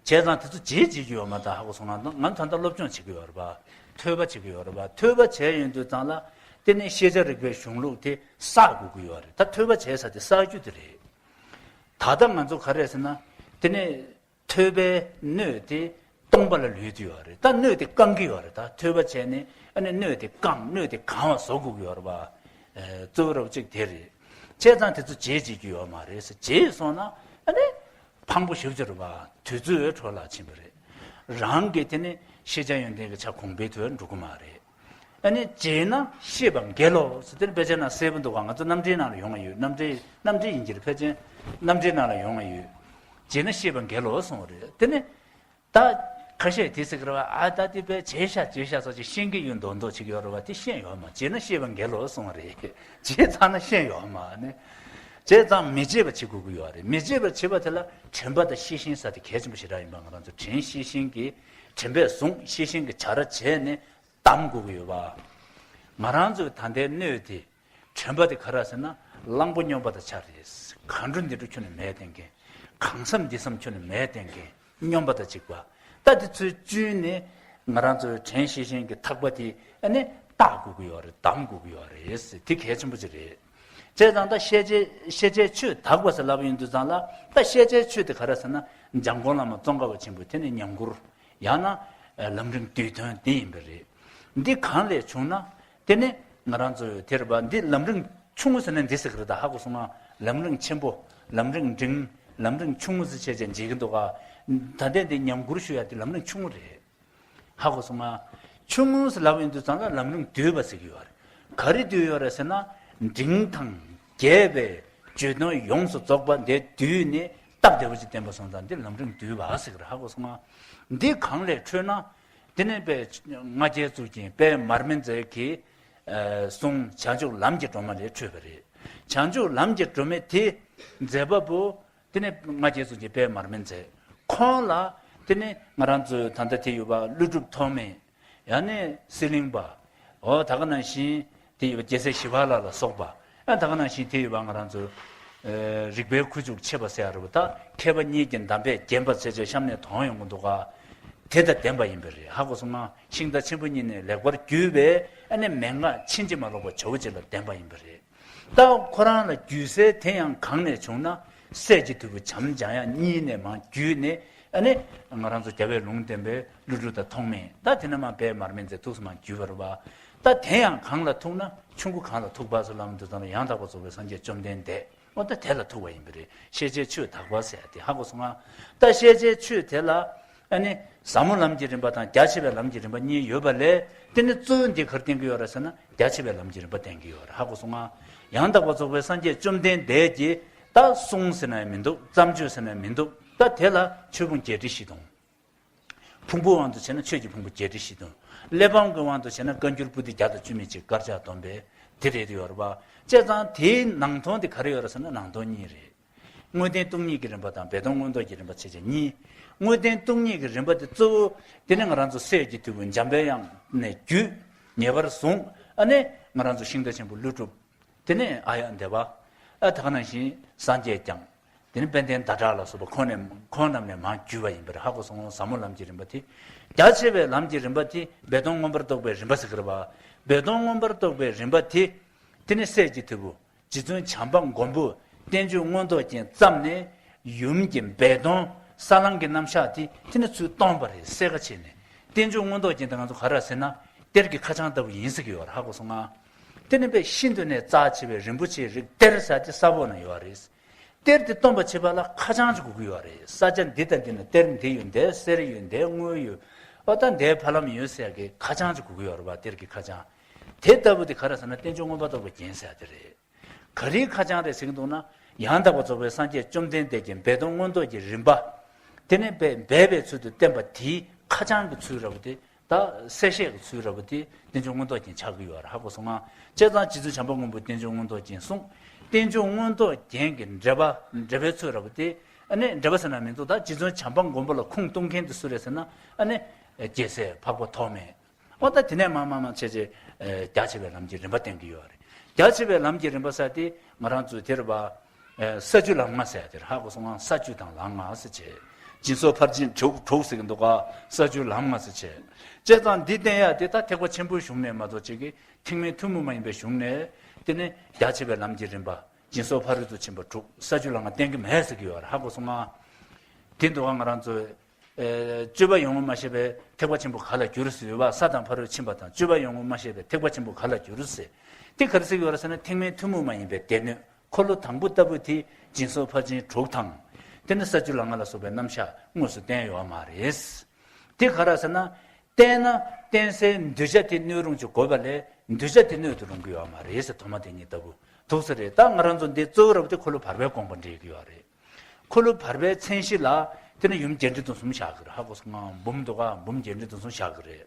བྱས་ཙང་དེ་ཚོ་རྗེས་འཇུག་གི་ཡོད་མ། ད་ཧ་གོ་སོང་ང་། ང་ད་ལྟ་སློབ་སྦྱོང་བྱེད་ཀྱི་ཡོད་རེད་པ། ཐོས་པ་བྱེད་ཀྱི་ཡོད་རེད་པ། ཐོས་པ་བྱས་ཡོང་དུས་ཙང་ལ་དེ་ནས་ཤེས་བྱ་རིག་པའི་གཞུང་ལུགས་དེ་བསགས་དགོས་ཀྱི་ཡོད་རེད། ད་ཐོས་པ་བྱས་ས་དེ་བསགས་རྒྱུ་དེ་རེད། ད་ལྟ་ང་ཚོ་ག་རེ་ཟེར་ན། དེ་ནས་ཐོས་པའི་སྣོད་དེ་སྟོང་པ་ལ་ལུས་ཀྱི་ཡོད་རེད། ད་སྣོད་དེ་བཀང་གི་ཡོད་རེད། ད་ཐོས་པ་བྱས་ནས་ཨ་ནི་སྣོད་དེ་བཀང་། སྣོད་དེ་གང་བ་བཟོ་དགོས་ཀྱི་ཡོད་རེད་པ། གཙོ་བོ་རབ་གཅིག་དེ་རེད། བྱས་ཙང་དེ་ཚོ་རྗེས་འཇུག་གི་ཡོད་མ་རེད་ཟེར། རྗེས་སོང་ན་ཨ་ནི་ཕངས་པོ་ཞེ་པོ་ཅིག་རེད་པ། དུས་ཚོད་འཕྲོ་བརླག་ཕྱིན་པ་རེད། རང་གི་དེ་ནི་ཤེས་བྱ་ཡོན་ཏན་གྱི་ཆ་གོང་འཕེལ་དུ་འགྲོ་གི་མ་རེད། ཨ་ནི་རྗེས་ན་ཤེས་པ་འགལ་ལོ་ཟེར། དེ་ནི་དཔེ་ཆ་ནང་གསལ་པོ་འདུག་ག་ང་ཚོ་རྣམ་འགྲེལ་ནང་ལ་ཡོང་བ་ཡོད། རྣམ་འགྲེལ་རྣམ་འགྲེལ་ཡིན་གྱི་རེད། ཕལ་ཆེར་རྣམ་འགྲེལ་ནང་ལ་ཡོང་བ་ཡོད། རྗེས་ན་ཤེས་པ་འགལ་ལོ་གསུངས་པ་རེད། དེ་ནི་ད་ཁ་ཤས་དེ་ཟེར་གི་རེད་པ། ཨ་ད་དེ་དཔེ་བྱས་ཤག་བྱས་ཤག་སོགས་ཅིག་ཤེས་ཀྱི་ཡོད་མདོག་མདོག་བྱེད་ཀྱི་ཡོད་རེད་པ། དེ་ཤེས་ཡོད་མ། རྗེས་ན་ཤེས་པ་འགལ་ལོ་གསུངས་པ་རེད། བྱས་ཚར་ན་ཤེས་ཡོད་མ་ནི། བྱས་ཙང་མི་བརྗེད་པ་བྱེད་དགོས་ཀྱི་ཡོད་རེད། མི་བརྗེད་པར་བྱེད་པ་དེ་ལ་དྲན་པ་དང་ཤེས་བཞིན་ཟེར་དེ་གལ་ཆེན་པོ་ཞེ་དྲག་ཡིན་པ། ང་རང་ཚོ་དྲན་ཤེས་བཞིན་གྱི་དྲན་པས་བཟུང་། ཤེས་བཞིན་གྱི་བྱ་ར་བྱས་ནས་གདམ་དགོས་ཀྱི་ཡོད་པ། ང་རང་ཚོའི་ད་ལྟའི་སྣོད་དེ། དྲན་པ་དེ་ག་རེ་ཟེར་ན། གླང་པོ་སྨྱོན་པ་དང་ཆ་རེད། གང་འགྲོ་འདི་འགྲོ་ཁྱོན་ནས་མེད་བསྡད་མཁན། གང་བསམ་འདི་བསམ་ཁྱོན་ནས་མེད་བསྡད་མཁན། སྨྱོན་པ་དང་གཅིག་པ། ད་དེ་ཚོའི་བཅུད་ནི་ང་རང་ཚོའི་དྲན་ཤེས་བཞིན་གྱི་ཐག་པ་དེ་ཨ་ནི་བཏགས་དགོས་ཀྱི་ཡོད་རེད། གདམ་དགོས་ཀྱི་ཡོད་རེད། དེ་གལ་ཆེན་པོ་ཅིག་རེད། བྱས་ཙང་ད་ཤེས་བྱའི་ཤེས་བྱའི་ཆོས་དག་པ་ཟེར་ལབ་པ་ཡིན་དུས་ཙང་ལ། ད་ཤེས་བྱའི་ཆོས་དེ་ག་རེ་ཟེར་ན། འཇམ་མགོན་བླ་མ་ཙོང་ཁ་པ་ཆེན་པོས་དེ་ནི་ཉམས་མགུར། ཡང་ན་ ལམ་རིམ་བསྡུས་དོན་འདི་ཡིན་པ་རེད། འདི་གང་ལས་བྱུང་ན། དེ་ནི་ང་རང་ཚོ་དེར་བ་འདི་ལམ་རིམ་ཆུང་ངུ་ཟེར་ན་འདི་ཟེར་གི་རེད། ད་ཧ་གོ་སོང་ང་། ལམ་རིམ་ཆེན་པོ། ལམ་རིམ་འབྲིང་། ལམ་རིམ་ཆུང་ངུ་ཟེར་བྱས་བྱས་འཇིག་གི་འདུག་ག་ད་ལྟའི་འདི་ཉམས་མགུར་ཞུ་ཡ་དེ་ལམ་རིམ་ཆུང་ངུ་རེད། ཧ་གོ་སོང་ང་། ཆུང་ངུ་ཟེར་ལབ་ཡོང་དུས་ཙང་ལ་ལམ་རིམ་བསྡུས་པ་ཟེར་གི་ཡོད་རེད། ག་རེ་བསྡུས་ཡོད་རེད་ཟེར་ན། འབྲིང་དང་རྒྱས་པའི་བརྗོད་དོན་ཡོངས་སུ་རྫོགས་པ་འདི་བསྡུས་ནས་སྟབས་བདེ་པོ་ཅིག་བསྟན་པ་སོང་ཙང་འདི་ལམ་རིམ་བསྡུས་པ་ཟེར་གི་རེད། ཧ་གོ་སོང་ང་། འདི་གང་ལས་འཕྲོས་ན། དེ་ནས་དཔལ་ལྔ་བརྒྱའི་གཙུག་རྒྱན་དཔལ་མར་མེ་མཛད་ཀྱི་གསུང་བྱང་ཆུབ་ལམ་གྱི་སྒྲོན་མ་ལས་འཕྲོས་པ་རེད། བྱང་ཆུབ་ལམ་གྱི་སྒྲོན་མེ་དེ་མཛད་པ་པོ། དེ་ནས་ལྔ་བརྒྱའི་གཙུག་རྒྱན་དཔལ་མར་མེ་མཛད། ཁོང་ལ་དེ་ནས་ང་རང་ཚོའི་ད་ལྟ་དེ་ཡོད་པ་ཀླུ་སྒྲུབ་ཐོགས་མེད། ཡང་ནས་གསེར་གླིང་པ། འོ་ད་ག་ནང་བཞིན་དེ་ཡོད་པ་རྒྱལ་སྲས་ཞི་བ་ལྷ་ལ་སོགས་པ། ཨ་ད་ག་ནང་བཞིན་དེ་ཡོད་པ་ང་རང་ཚོ་རིག་པའི་ཁུ་བྱུག་ཆེ་བ་ཟེར་ཡ་རེད་པ། ད་མཁས་པ་གཉིས་ཀྱི་གདམས་པས་བརྒྱན་པ་ཟེར་བྱས་གཤམ་ནས་དོན་ཡོང་གི་འདུག་ག་དེ་དང་ལྡན་པ་ཡིན་པ་རེད། ཧ་གོ་སོང་ང་། ཤིང་རྟ་ཆེན་པོ་གཉིས་ནས་ལེགས་པར་བརྒྱུད་པའི་ཨ་ནི་མན་ངག་ཕྱིན་ཅི་མ་ལོག་པ་ཇོ་བོ་རྗེ་ལ་ལྡན་པ་ཡིན་པ་རེད། ད་ཁོ་རང་ལ་རྒྱུད་སྲས་དེ་ཡང་གང་ནས་བྱུང་ན། སྲས་ཀྱི་ཐུ་བོ་བྱམས་འཇམ་དབྱངས་གཉིས་ནས་མར་བརྒྱུད་ནས། ཨ་ནི་ང་རང་ཚོ་རྒྱལ་བའི་ལུང་བསྟན་པའི་ཀླུ་སྒྲུབ་དང་ཐོགས་མེད། ད་དེ་ནས་མར་དཔལ་མར་མེ་མཛད་ཐུགས་སུ་མར་བརྒྱུད་པ་རེད་པ། ད་དེ་ཡང་གང་ལ་ཐུག་ན། ཆུང་ཀུ་གང་ལ་ཐུག་པ་ཟེར་ལབ་དུས་ཙང་ལ་ཡང་དག་པར་རྫོགས་པའི་སངས་རྒྱས་བཅོམ་ལྡན་འདས། འོ་ད་དེ་ལ་ཐུག་པ་ཡིན་པ་རེད། ཤེས་བྱའི་ཆོས་དག་པ་ཟེར་ཡ་དེ། ཧ་གོ་སོང་ང་། ད་ཤེས་བྱའི་ཆོས་དེ་ལ། ཨ་ནི་ཟབ་མོ་ལམ་གྱི་རིམ་པ་དང་རྒྱ་ཆེ་བའི་ལམ་གྱི་རིམ་པ་གཉིས་ཡོད་པ་ལས། དེ་ནི་གཙོ་བོ་འདི་ག་རེ་བསྟན་གྱི་ཡོད་རེད་ཟེར་ན། རྒྱ་ཆེ་བའི་ལམ་གྱི་རིམ་པ་བསྟན་གྱི་ཡོད་རེད། ཧ་གོ་སོང་ང་། ཡང་དག་པར་རྫོགས་པའི་སངས་རྒྱས་བཅོམ་ལྡན་འདས་ཀྱིས་ད་གསུངས་ཟེར་ན་ཡང་མི་འདུག་བརྩམས་ཆོས་ཟེར་ན་ཡང་མི་འདུག་ད་དེ་ལ་ཆོས་ཕུང་བརྒྱད་ཁྲི་བཞི་སྟོང་། ཕུང་པོའི་དབང་དུ་བྱས་ན་ཆོས་ཀྱི་ཕུང་པོ་བརྒྱད་ཁྲི་བཞི་སྟོང་། གླེགས་བམ་གྱི་དབང་དུ་བྱས་ན་བཀའ་འགྱུར་པོ་ཏི་བརྒྱ་དང་བཅུ་མེད་གཅིག་དཀར་ཆག་སྡོམ་པས་དེ་རེད་ཡོད་རེད་པ། བྱས་ཙང་དེའི་ནང་དོན་དེ་ག་རེ་ཡོད་རེད་ཟེར་ན། ནང་དོན་གཉིས་རེད། དངོས་བསྟན་སྟོང་ཉིད་ཀྱི་རིམ་པ་དང་སྦས་དོན་མངོན་རྟོགས་ཀྱི་རིམ་པ་བྱས་བྱས་གཉིས། དངོས་བསྟན་སྟོང་ཉིད་ཀྱི་རིམ་པ་དེ་གཙོ་བོ། དེ་ནི་ང་རང་ཚོ་སྲས་ཀྱི་ཐུ་བོ་འཇམ་པའི་དབྱངས་ནས་བརྒྱུད། ངེས་པར་བཟུང་། ཨ་ནི་ང་རང་ཚོ་ཤིང་རྟ་ཆེན་པོ་ཀླུ་སྒྲུབ། དེ་ནས་ཨཱརྱ་དེ་ཝ། ཨ་ད་ག་ནང་བཞིན་སངས་རྒྱས་བསྐྱངས། དེ་ནས་དཔལ་ལྡན་ཟླ་གྲགས་ལ་སོགས་པ་ཁོང་ནས། ཁོང་རྣམས་ནས་མར་བརྒྱུད་པ་ཡིན་པར་ཧ་གོ་སོང་། ཟབ་མོ་ལམ་གྱི་རིམ་པ་དེ། རྒྱ་ཆེ་བའི་ལམ་གྱི་རིམ་པ་དེ་སྦས་དོན་མངོན་པར་རྟོགས་པའི་རིམ་པ་ཟེར་གྱི་རེད་པ། སྦས་དོན་མངོན་པར་རྟོགས་པའི་རིམ་པ་དེ། དེ་ནི་སྲས་ཀྱི་ཐུ་བོ། རྗེ་བཙུན་བྱམས་པ་མགོན་པོས་བསྟན་བཅོས་མངོན་རྟོགས་རྒྱན་བརྩམས་ནས། ཡུམ་གྱི་སྦས་དོན་ས་བསླང་གི་རྣམ་གཞག་དེ་དེ་ནི་ཚུར་སྟོན་པ་རེད། གསལ་ཁ་ཕྱེ་ནས། བསྟན་བཅོས་མངོན་རྟོགས་རྒྱན་དེ་ང་ཚོ་ག་རེ་ཟེར་ན། གཏེར་གྱི་ཁ་བྱང་ལྟ་བུ་ཡིན་ཟེར་གྱི་ཡོད་རེད། ཧ་གོ་སོང་ང་། དེ་ནི་དཔེ་ཤིན་ཏུ་ནས་རྩ་ཆེ་བའི་རིན་པོ་ཆེའི་རིགས། གཏེར་ཟེར་དེ་ས་འོག་ན་ཡོད་རེད། གཏེར་དེ་སྟོན་པར་བྱེད་པ་ལ་ཁ་བྱང་ཅིག་དགོས་ཀྱི་ཡོད་རེད། ས་ཆ་འདི་དང་འདི་ན་གཏེར་འདི་ཡོད། འདིར་གསེར་ཡོད། འདིར་དངུལ་ཡོད། ཨོ་ད་འདིར་ཕ་ལམ་ཡོད་ཟེར་ཡ་གི་ཁ་བྱང་ཅིག་དགོས་ཀྱི་ཡོད་རེད་པ། གཏེར་གྱི་ཁ་བྱང་། དེ་ལྟ་བུ་དེ་ག་རེ་ཟེར་ན། བསྟན་བཅོས་མངོན་པར་རྟོགས་པའི་རྒྱན་ཟེར་ཡ་དེ་རེད། ག་རེའི་ཁ་བྱང་རེད་ཟེར་གྱི་འདུག་ན། ཡང་དག་པར་རྫོགས་པའི་སངས་རྒྱས་བཅོམ་ལྡན་འདས་ཀྱི་སྦས་དོན་མངོན་རྟོགས་ཀྱི་རིམ་པ། དེ་ནས་སྦས་སྦས་པའི་ཚུལ་དུ་བསྟན་པ་དེའི་ཁ་བྱང་གི་ཚུལ་འདྲ་པོ་དེ། ད་གསལ་བཤད་ཀྱི་ཚུལ་འདྲ་པོ་དེ་བསྟན་བཅོས་མངོན་རྟོགས་རྒྱན་ཆགས་ཀྱི་ཡོད་རེད། ཧ་གོ་སོང་ང་། བྱས་ཙང་རྗེ་བཙུན་བྱམས་པ་མགོན་པོས་བསྟན་བཅོས་མངོན་རྟོགས་རྒྱན་གསུངས། བསྟན་བཅོས་མངོན་རྟོགས་རྒྱན་གྱི་འགྲེལ་པ། འགྲེལ་པའི་ཚུལ་འདྲ་པོ་དེ། ཨ་ནི་འགྲེལ་པ་ཟེར་ན་མི་འདུག་ད་རྗེ་བཙུན་བྱམས་པ་མགོན་པོ་ལ་ཁུངས་གཏུགས་མཁན་དེ་སུ་རེད་ཟེར་ན། ཨ་ནི་རྒྱལ་སྲས་འཕགས་པ་ཐོགས་མེད། འོ་ད་དེ་ནས་མར་མར་མར་བྱས་བྱས། ཨེ་རྒྱ་ཆེ་བའི་ལམ་གྱི་རིམ་པ་བསྟན་གྱི་ཡོད་རེད། རྒྱ་ཆེ་བའི་ལམ་གྱི་རིམ་པ་ཟེར་དེ་ང་རང་ཚོའི་དེ་རེད་པ། ཨེ་ས་བཅུ་ལམ་ལྔ་ཟེར་དེ་རེད། ཧ་གོ་སོང་ང་། ས་བཅུ་དང་ལམ་ལྔ་ཟེར་བྱས། སྦྱིན་སོགས་ཕར་ཕྱིན་དྲུག་དྲུག་ཟེར་གྱི་འདུག་ག་ས་བཅུ་ལམ་ལྔ་ཟེར་བྱས། བྱས་ཙང་འདི་བསྟན་ཡ་དེ་ད་ཐེག་པ་ཆེན་པོའི་གཞུང་ནས་མ་གཏོགས་ཅིག་གི་ཐེག་དམན་ཐུན་མོང་མ་ཡིན་པའི་གཞུང་ནས། དེ་ནི་རྒྱ་ཆེ་བའི་ལམ་གྱི་རིམ་པ། སྦྱིན་སོགས་ཕ་རོལ་ཏུ་ཕྱིན་པ་དྲུག་ས་བཅུ་ལམ་ལྔ་བསྟན་གྱི་མེད་ཟེར་གྱི་ཡོད་རེད། ཧ་གོ་སོང་ང་། དེ་འདུག་ག་ང་རང་ཚོས། ཨེ་སྤྱོད་པ་ཡོངས་སུ་མ་ཤེས་པས་ཐེག་པ་ཆེན་པོ་ག་ལ་འགྱུར་ཟེར་བ། ས་དང་ཕ་རོལ་ཕྱིན་པ་དང་སྤྱོད་པ་ཡོངས་སུ་མ་ཤེས་པས་ཐེག་པ་ཆེན་པོ་ག་ལ་འགྱུར་ཟེར། དེ་ག་རེ་ཟེར་གྱི་ཡོད་རེད་ཟེར་ན། ཐེག་དམན་ཐུན་མོང་མ་ཡིན་པའི་སྡེ་སྣོད་འཁོར་ལོ་དང་པོ་ལྟ་བུ་དེ་སྦྱིན་སོགས་ཕར་ཕྱིན་དྲུག་དང་། དེ་ནི་ས་བཅུ་ལམ་ལྔ་ལ་སོགས་པའི་རྣམ་གཞག་དངོས་སུ་བསྟན་ཡོད་མ་རེད། དེ་ག་རེ་ཟེར་ན། བསྟན་ན་བསྟན་སའི་གདུལ་བྱ་དེ་སྣོད་རུང་ཅིག་དགོས་པ་ལས། གདུལ་བྱ་དེ་སྣོད་དུ་རུང་གི་ཡོད་མ་རེད་ཟེར། དོ་མ་དེ་ཉིད་ལྟ་བུ་འདུག་ས་རེད། ད་ང་རང་ཚོ་འདི་གཙོ་བོ་ར་བ་དེ་འཁོར་ལོ་བར་པའི་དགོངས་པ་འགྲེལ་གྱི་ཡོད་རེད། འཁོར་ལོ་བར་པའི་མཚན་གཞི་ལ་དེ་ནི་ཡུམ་རྒྱས་འབྲིང་སྟོང་གསུམ་བཞག་གི་རེད། ཧ་གོ་སོང་ང་། འབུམ་འདུག་ག་འབུམ་རྒྱས་འབྲིང་སྟོང་གསུམ་བཞག་གི་རེད།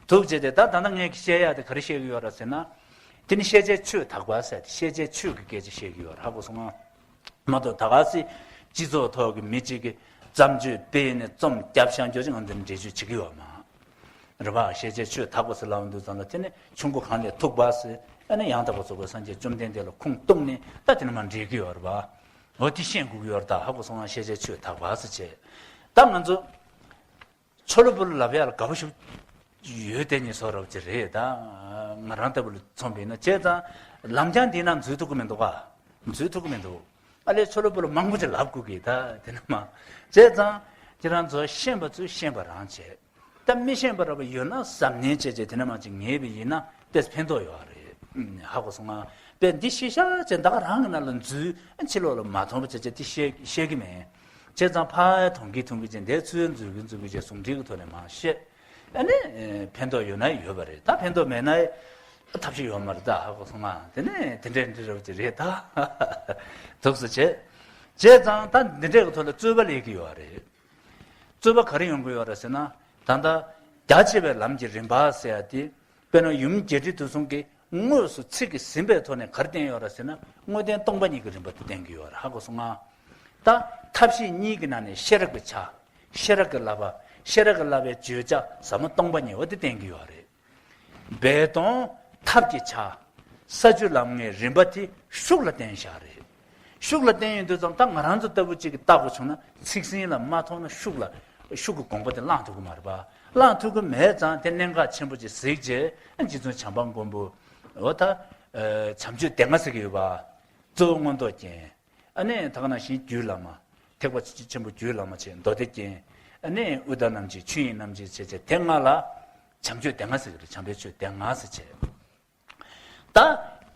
འདུག་བྱས་ཏེ་ད་ད་ལྟ་ངས་བཤད་ཡ་དེ་ག་རེ་བཤད་ཀྱི་ཡོད་རེད་ཟེར་ན། དེ་ནི་ཤེས་བྱའི་ཆོས་དག་པ་ཟེར་ཏེ། ཤེས་བྱའི་ཆོས་ཀྱི་སྐད་ཆ་བཤད་ཀྱི་ཡོད་རེད། ཧ་གོ་སོང་ང་། མ་གཏོགས་ད་ག་སེ་སྤྱི་ཚོགས་ཐོག་གི་མི་གཅིག་གིས་བརྩམས་ཆོས་སྤེལ་ནས་རྩོམ་རྒྱབ་བཞག་རྒྱུ་ཅིག་ང་འདིར་འགྲེལ་བརྗོད་བྱེད་ཀྱི་ཡོད་མ་རེད་པ། ཤེས་བྱའི་ཆོས་དག་པ་ཟེར་ལབ་དུས་ཙམ་ལ། དེ་ནི་ཆུང་ཀུ་གང་ལས་ཐུག་པ་ཟེར། ཨ་ནི་ཡང་དག་པར་རྫོགས་པའི་སངས་རྒྱས་བཅོམ་ལྡན་འདས་ལ་ཁུངས་གཏུགས་ནས་ད་དེ་ནི་མར་འགྲེལ་གྱི་ཡོད་རེད་པ། འོ་དེ་ཤེས་དགོས་ཀྱི་ཡོད་རེད། ད་ཧ་གོ་སོང་ང་། ཤེས་བྱའི་ཆོས་དག་པ་ཟེར་བྱས། ད་ང་ཚོ་ཆོ་ལོ་པོ་ལོ་ལབ་ཡ་ལ་དགའ་པོ་ཞིག་ཡོད་དེ་ཉིད་བཟོ་འདྲ་པོ་ཅིག་རེད། ད་ང་རང་ལྟ་བུ་ལ་མཚོན་པ་ཡིན་ན། བྱས་ཙང་ལམ་རྐྱང་འདི་ན་འཛུལ་ཐུབ་ཀྱི་མི་འདུག་ག་འཛུལ་ཐུབ་ཀྱི་མི་འདུག་ཨ་ལས་ཆོ་ལོ་པོ་ལོ་མང་པོ་ཅིག་ལབ་དགོས་ཀྱི། ད་དེ་ནི་མ། བྱས་ཙང་ཁྱེད་རང་ཚོ་ཤེས་པ་ཚོས་ཤེས་པ་རང་བྱས། ད་མི་ཤེས་པ་ར་བ་ཡོད་ན་གཟབ་ནན་བྱས་བྱས་དེ་ནས་མ་ཅིག་ངེས་པ་ཡིན་ན་དེས་ཕན་ཐོགས་ཡོད་རེད། ཧ་གོ་སོང་ང་། དཔེ་འདི་ཤེས་བྱ་བྱས་ད་ག་རང་གི་ནང་ལ་འཛུལ་ཕྱི་ལོགས་ལ་མ་མཐོང་བ་བྱས་བྱས་དེ་ཤེས་ཤེས་ཀྱི་མེད། བྱས་ཙང་ཕར་མཐོང་གི་མཐོང་གི་བྱས་འདས་ཚུལ་འཛུལ་གི་འཛུལ་གི་བྱས་ཟུང་འབྲེལ་གྱི་ཐོག་ནས་མ་བཤད། ཨ་ནི་ཕན་ཐོགས་ཡོད་ན་ཡོད་པ་རེད། ད་ཕན་ཐོགས་མེད་ན་ཐབས་ཤེས་ཡོད་མ་རེད་ད། ཧ་གོ་སོང་ང་། དེ་ནས་དེ་འདྲས་འདྲ་རབ་ཅིག་རེད་ད། འདུག་སེ་བྱས། བྱས་ཙང་ད་འདི་འདྲས་ཀྱི་ཐོག་ལ་རྩོད་པ་སླེབས་ཀྱི་ཡོད་རེད། རྩོད་པ་ག་རེ་ཡོང་གི་ཡོད་རེད་ཟེར་ན། ད་ལྟ་རྒྱ་ཆེ་བའི་ལམ་གྱི་རིམ་པ་ཟེར་ཡ་དེ། དཔེར་ན་ཡུམ་རྒྱས་འབྲིང་བསྡུས་གསུམ་གྱིས་དངོས་སུ་ཚིག་གིས་ཟིན་པའི་ཐོག་ནས་ག་རེ་བསྟན་ཡོད་རེད་ཟེར་ན། དངོས་བསྟན་སྟོང་པ་ཉིད་ཀྱི་རིམ་པ་དེ་བསྟན་གྱི་ཡོད་རེད། ཧ་གོ་སོང་ང་། ད་ཐབས་ཤེས་གཉིས་ཀྱི་ནང་ནས་ཤེས་རབ་ཀྱི་ཆ། ཤེས་རབ་ཀྱི་བསླབ་པ། ཤེས་རབ་ཀྱི་བསླབ་པའི་བརྗོད་བྱ་ཟབ་མོ་སྟོང་པ་ཉིད་འོ་དེ་བསྟན་གྱི་ཡོད་རེད། སྦས་དོན་ཐབས་ཀྱི་ཆ། ས་བཅུ་ལམ་ལྔའི་རིམ་པ་དེ་ཤུགས་ལ་བསྟན་བཞག་རེད། ཤུགས་ལ་བསྟན་ཡོང་དུས་ཙམ་ད་ང་རང་ཚོ་ལྟ་བུ་གཅིག་གིས་བལྟ་དགོས་བྱུང་ན་ཚིག་ཟིན་ལ་མ་མཐོང་ན་ཤུགས་ལ་ཤུགས་ཀྱི་དགོངས་པ་དེ་བླང་ཐུབ་ཀྱི་མ་རེད་པ། བླང་ཐུབ་ཀྱི་མེད་ཙང་དེ་གནད་འགག་ཆེན་པོ་ཅིག་གཟིགས་རྗེས་རྗེ་བཙུན་བྱམས་པ་མགོན་པོ་འོ་ད་བྱམས་ཆོས་སྡེ་ལྔ་ཟེར་གྱི་ཡོད་པ། གཙོ་བོ་མངོན་རྟོགས་རྒྱན། ཨ་ནི་ད་ག་ནང་བཞིན་རྒྱུད་བླ་མ། ཐེག་པ་ཆེན་པོ་རྒྱུད་བླ་མ་བྱས་མདོ་སྡེ་རྒྱན། ཨ་ནི་དབུས་དང་རྣམ་འབྱེད་ཆོས་དབྱིངས་རྣམ་འབྱེད་བྱས་བྱས་དེ་ལྔ་ལ་བྱམས་ཆོས་སྡེ་ལྔ་ཟེར་གྱི་རེད། བྱམས་པའི་ཆོས་སྡེ་ལྔ་ཟེར་བྱས། ད་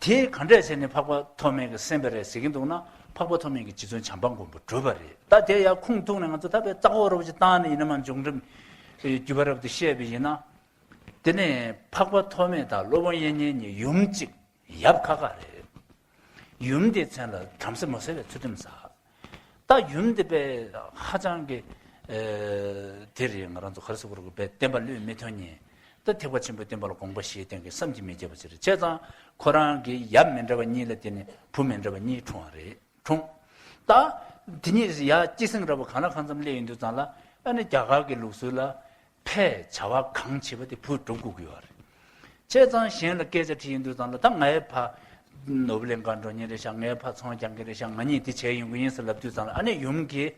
དེ་ག་འདྲས་བྱས་ནས་འཕགས་པ་ཐོགས་མེད་ཀྱིས་གསན་པ་རེད་ཟེར་གྱི་འདུག་ན། འཕགས་པ་ཐོགས་མེད་ཀྱིས་རྗེ་བཙུན་བྱམས་པ་མགོན་པོ་བསྒྲུབས་པ་རེད། ད་དེ་ཡར་ཁུངས་གཏུགས་ནས་ང་ཚོ་ད་དཔེ་རྩ་འགོ་རོབ་ཅིག་བཏང་ནས་ཡིན་ན་མ་འབྱུང་རིམ་བརྒྱུད་པ་རབ་ཏུ་བཤད་པ་ཡིན་ན། དེ་ནས་འཕགས་པ་ཐོགས་མེད་དང་སློབ་དཔོན་དབྱིག་གཉེན་གཉིས་ཡུམ་གཅིག་ཡབ་ཁ་ཁ་རེད། ཡུམ་དེའི་མཚན་ལ་བྲམ་ཟེ་མོ་ཟེར་བའི་ཚུལ་ཁྲིམས་བསགས། ད་ཡུམ་དེ་དཔེ་ཧ་ཅང་གི་ཨེ་དེ་རེད། ང་རང་ཚོ་ག་རེ་ཟེར་དགོས་རེད། དཔེ་བསྟན་པ་བློས་མི་ཐོན་མཁན། ད་ཐེག་པ་ཆེན་པོའི་བསྟན་པ་ལ་དགོངས་པ་བཞེས་མཁན་གྱི་བསམ་གྱིས་མི་ཁྱབ་པ་ཞིག་རེད། བྱས་ཙང་ཁོ་རང་གི་ཡབ་མི་འདྲ་བ་གཉིས་ལ་བརྟེན་ནས་བུ་མི་འདྲ་བ་གཉིས་འཁྲུངས་པ་རེད། འཁྲུངས། ད་དེ་གཉིས་ཡ་སྐྱེད་སྲིང་ར་བ་གང་ལ་གང་འཚམ་སླེབས་ཡོང་དུས་ཙམ་ལ། ཨ་ནི་རྒྱ་གར་གྱི་ལུགས་སྲོལ་ལ་ཕས་བྱ་བ་གང་བྱེད་པ་དེ་བུས་སྒྲུབ་དགོས་ཀྱི་ཡོད་རེད། བྱས་ཙང་གཞན་ལ་སྐད་ཆ་དྲིས་ཡོང་དུས་ཙམ་ལ། ད་ངའི་ཕ་ནོར་བུ་གླིང་གར་འགྲོ་མཁན་རེད་ཤག་ངའི་ཕ་ཚོང་རྒྱག་མཁན་རེད་ཤག་ང་གཉིས་འདི་བྱས་ཡོང་གི་ཡིན་ཟེར་ལབ་དུས་ཙམ་ལ། ཨ་ནི་ཡུམ་གྱིས།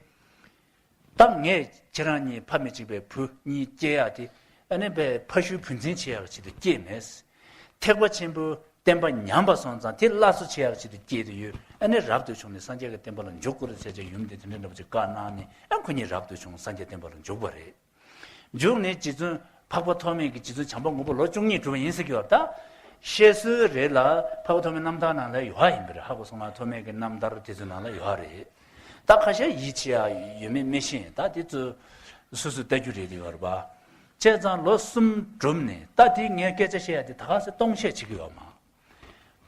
ད་ངས་ཁྱེད་རང་གཉིས་ཕ་མི་གཅིག་པའི་བུ་གཉིས་སྐྱེ་ཡག་དེ། ཨ་ནི་དཔེ་ཕ་ཤུལ་བུ་འཛིན་བྱེད་ཡག་ཆེད་དུ་སྐྱེས་མེད། ཐེག་པ་ཆེན་པོའི་བསྟན་པ་ཉམས་པ་སོང་ཙང་དེ་སླར་གསོ་བྱེད་ཡག་ཆེད་དུ་སྐྱེས་ཏེ་ཡོད། ཨ་ནི་རབ་ཏུ་བྱུང་ནས་སངས་རྒྱས་ཀྱི་བསྟན་པ་ལ་འཇུག་དགོས་རེད་ཟེར་བྱས་ཡུམ་དེ་དེ་འདྲ་འདྲ་པོ་ཅིག་བཀའ་གནང་ནས། ཨ་ཁོ་གཉིས་རབ་ཏུ་བྱུང་སངས་རྒྱས་བསྟན་པ་ལ་འཇུག་པ་རེད། འཇུག་ནས་རྗེ་བཙུན་འཕགས་པ་ཐོགས་མེད་ཀྱིས་རྗེ་བཙུན་བྱམས་པ་མགོན་པོ་ལོ་བཅུ་གཉིས་བསྒྲུབས་པ་ཡིན་ཟེར་གྱི་ཡོད་ད། བཤད་སྲོལ་རེད་ལ། འཕགས་པ་ཐོགས་མེད་རྣམ་ཐར་ནང་ལ་ཡོད་ཡིན་པ་རེད། ཧ་གོ་སོང་ང་། ཐོགས་མེད་ཀྱི་རྣམ་ཐར་དེ་ཚོའི་ནང་ལ་ཡོད་རེད། ད་ཁ་ཤས་ཡིད་ཆེས་ཡ་ཡོད་མེད་མི་ཤེས། ད་དེ་ཚོ་སོ་སོས་ལྟ་རྒྱུ་རེད་ཡོད་རེད་པ། བྱས་ཙང་ལོ་གསུམ་བསྒྲུབས་ནས། ད་དེ་ངས་སྐད་ཆ་བཤད་ཡ་དེ་ད་ག་སེ་སྟོང་བཤད་བྱེད་ཀྱི་ཡོད་མ།